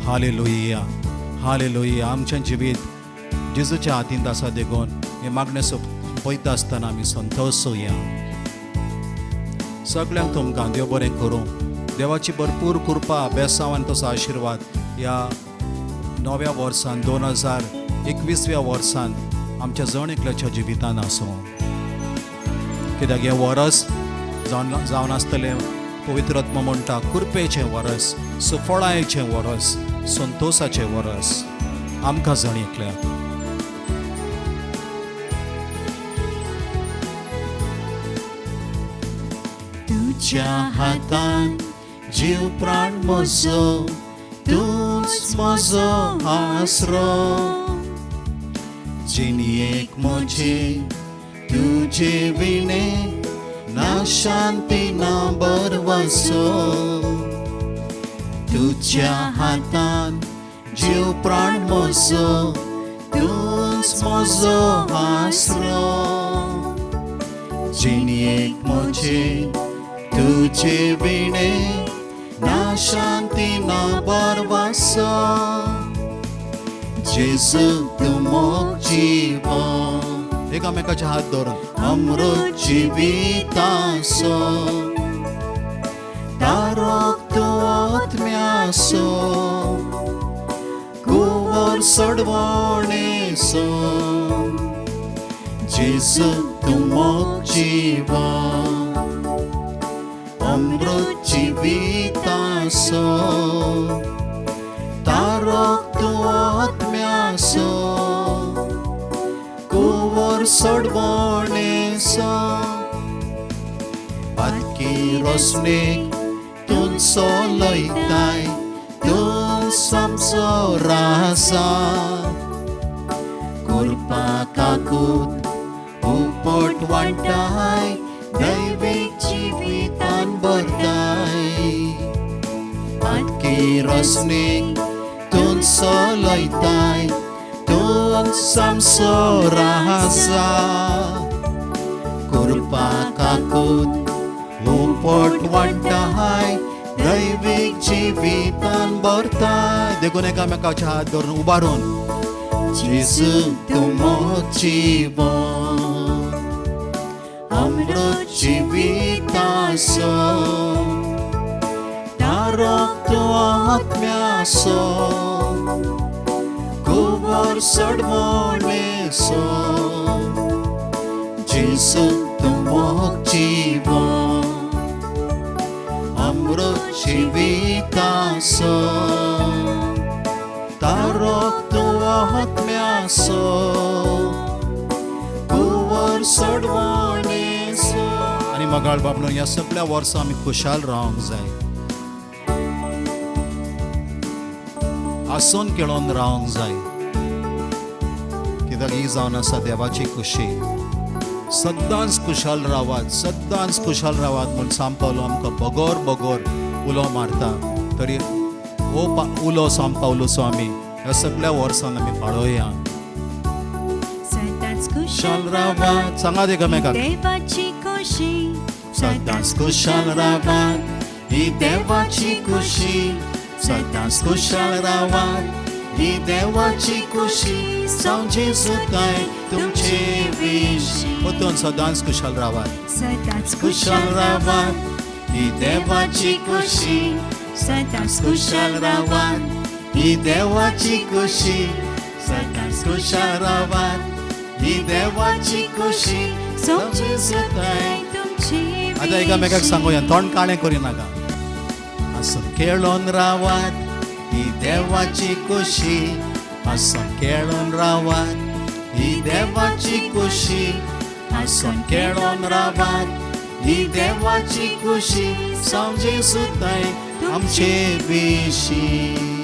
Hallelujah, hallelujah. आमचें जिवीत जेजूच्या हातींत आसा, देखून हें मागणें पळयता आसतना आमी संतोश जावया. सगळ्यांक तुमकां देव बरें करूं. देवाची भरपूर कृपा, बेसांव आनी तसो आशिर्वाद ह्या नव्या वर्सान 2021व्या वर्सान आमच्या जण एकल्याच्या जिवितान आसूं. कित्याक हें वरस जावन आसतलें पवित्र आत्मो म्हणटा कृपेचें वरस, सुफळायेचें वरस, संतोसाचें वरस आमकां जण एकल्याक. तुज्या हातान जीव प्राण म्हजो, तूंच म्हजो आसरो, जिणेक म्हजे तुजे विणे ना शांती ना बरवसो. तुज्या हातान जीव प्राण म्हजो, तूंच म्हजो आसरो, जिणेक म्हजे तुजे विणे ना शांती ना बरवसो. जेजू तूं मोग जीवन, एकामेकाचे हात धरून अमृत जिविताचो, तारक तूं आत्म्याचो. जिवितासो कुंवर सोडवणेसो जेजू तूं मोग जिवन अमृत जिवितासो तारक तूं आत्म्यासो कुंवर सोडवणेसो पातकी रोसणेक तूं सोलयताय तूं समजो राजा कृपा काकूत उपट वांटाय दैवीक जिवितान भरताय पातकी रोसणेक तूं सोलयताय तूं समजो राजा कृपा काकूत उपट वांटाय दैवीक जिवितान भरताय देखून एकामेकाचे हात धरून उबारून जेजू तूं मोग जीवन अमृत जिवितासो तारक तूं आत्म्यासो कुंवर सोडवणेसो जेजू तूं मोग जीवन अमृत जिवितासो तारक तूं आत्म्यासो कुंवर सोडवणेसो. आनी मोगाळ बाबलो ह्या सगळ्या वर्सां आमी खुशाल रावंक जाय, आसून खेळोन रावंक जाय, कित्याक ही जावन आसा देवाची खुशी. सद्दांच खुशाल रावात, सद्दांच खुशाल रावात म्हूण सांत पावलो आमकां बगोर बगोर उलो मारता. तरी हो उलो सांत पावलोचो आमी ह्या सगळ्या वर्सान आमी पाळोया. सदांच खुशाल रावात, सांगात एकामेकाक, देवाची खुशी. सदांच खुशाल रावात ही देवाची खुशी. सदांच खुशाल रावात ही देवाची खुशी. साव जेजू काय तुमचे विशीं. परतून सदांच खुशाल रावात, सदांच खुशाल रावात ही देवाची खुशी. सदांच खुशाल रावात ही देवाची खुशी. सदांच खुशाल रावात ही देवाची खुशी. साव जेजू काय तुमचे आतां एकामेकाक सांगूया, तोंड काळें करिनाका. आसून खेळोन रावात ही देवाची खुशी. आसून खेळोन रावात ही देवाची खुशी. आसून खेळोन रावात ही देवाची खुशी. साव जेजू ताय आमचे विशीं,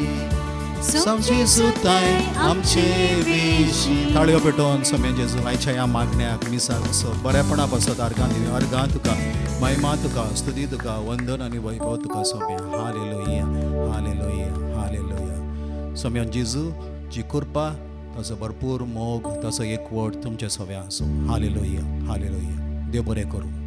साव जेजू ताय आमचे विशीं. ताळयो पेटोवन सोम्या जेजू आयच्या ह्या मागण्याक मिसाक असो बरेपणा पासत अर्गां दिवया. अर्गां तुका, महिमा तुका, स्तुती तुका, वंदन आनी वैभव तुका सोम्या. Hallelujah, hallelujah, hallelujah. सोम्या जेजू जी कृपा, ताचो भरपूर मोग, ताचो एकवट तुमच्या सव्या आसूं. Hallelujah, hallelujah. देव बरें करूं.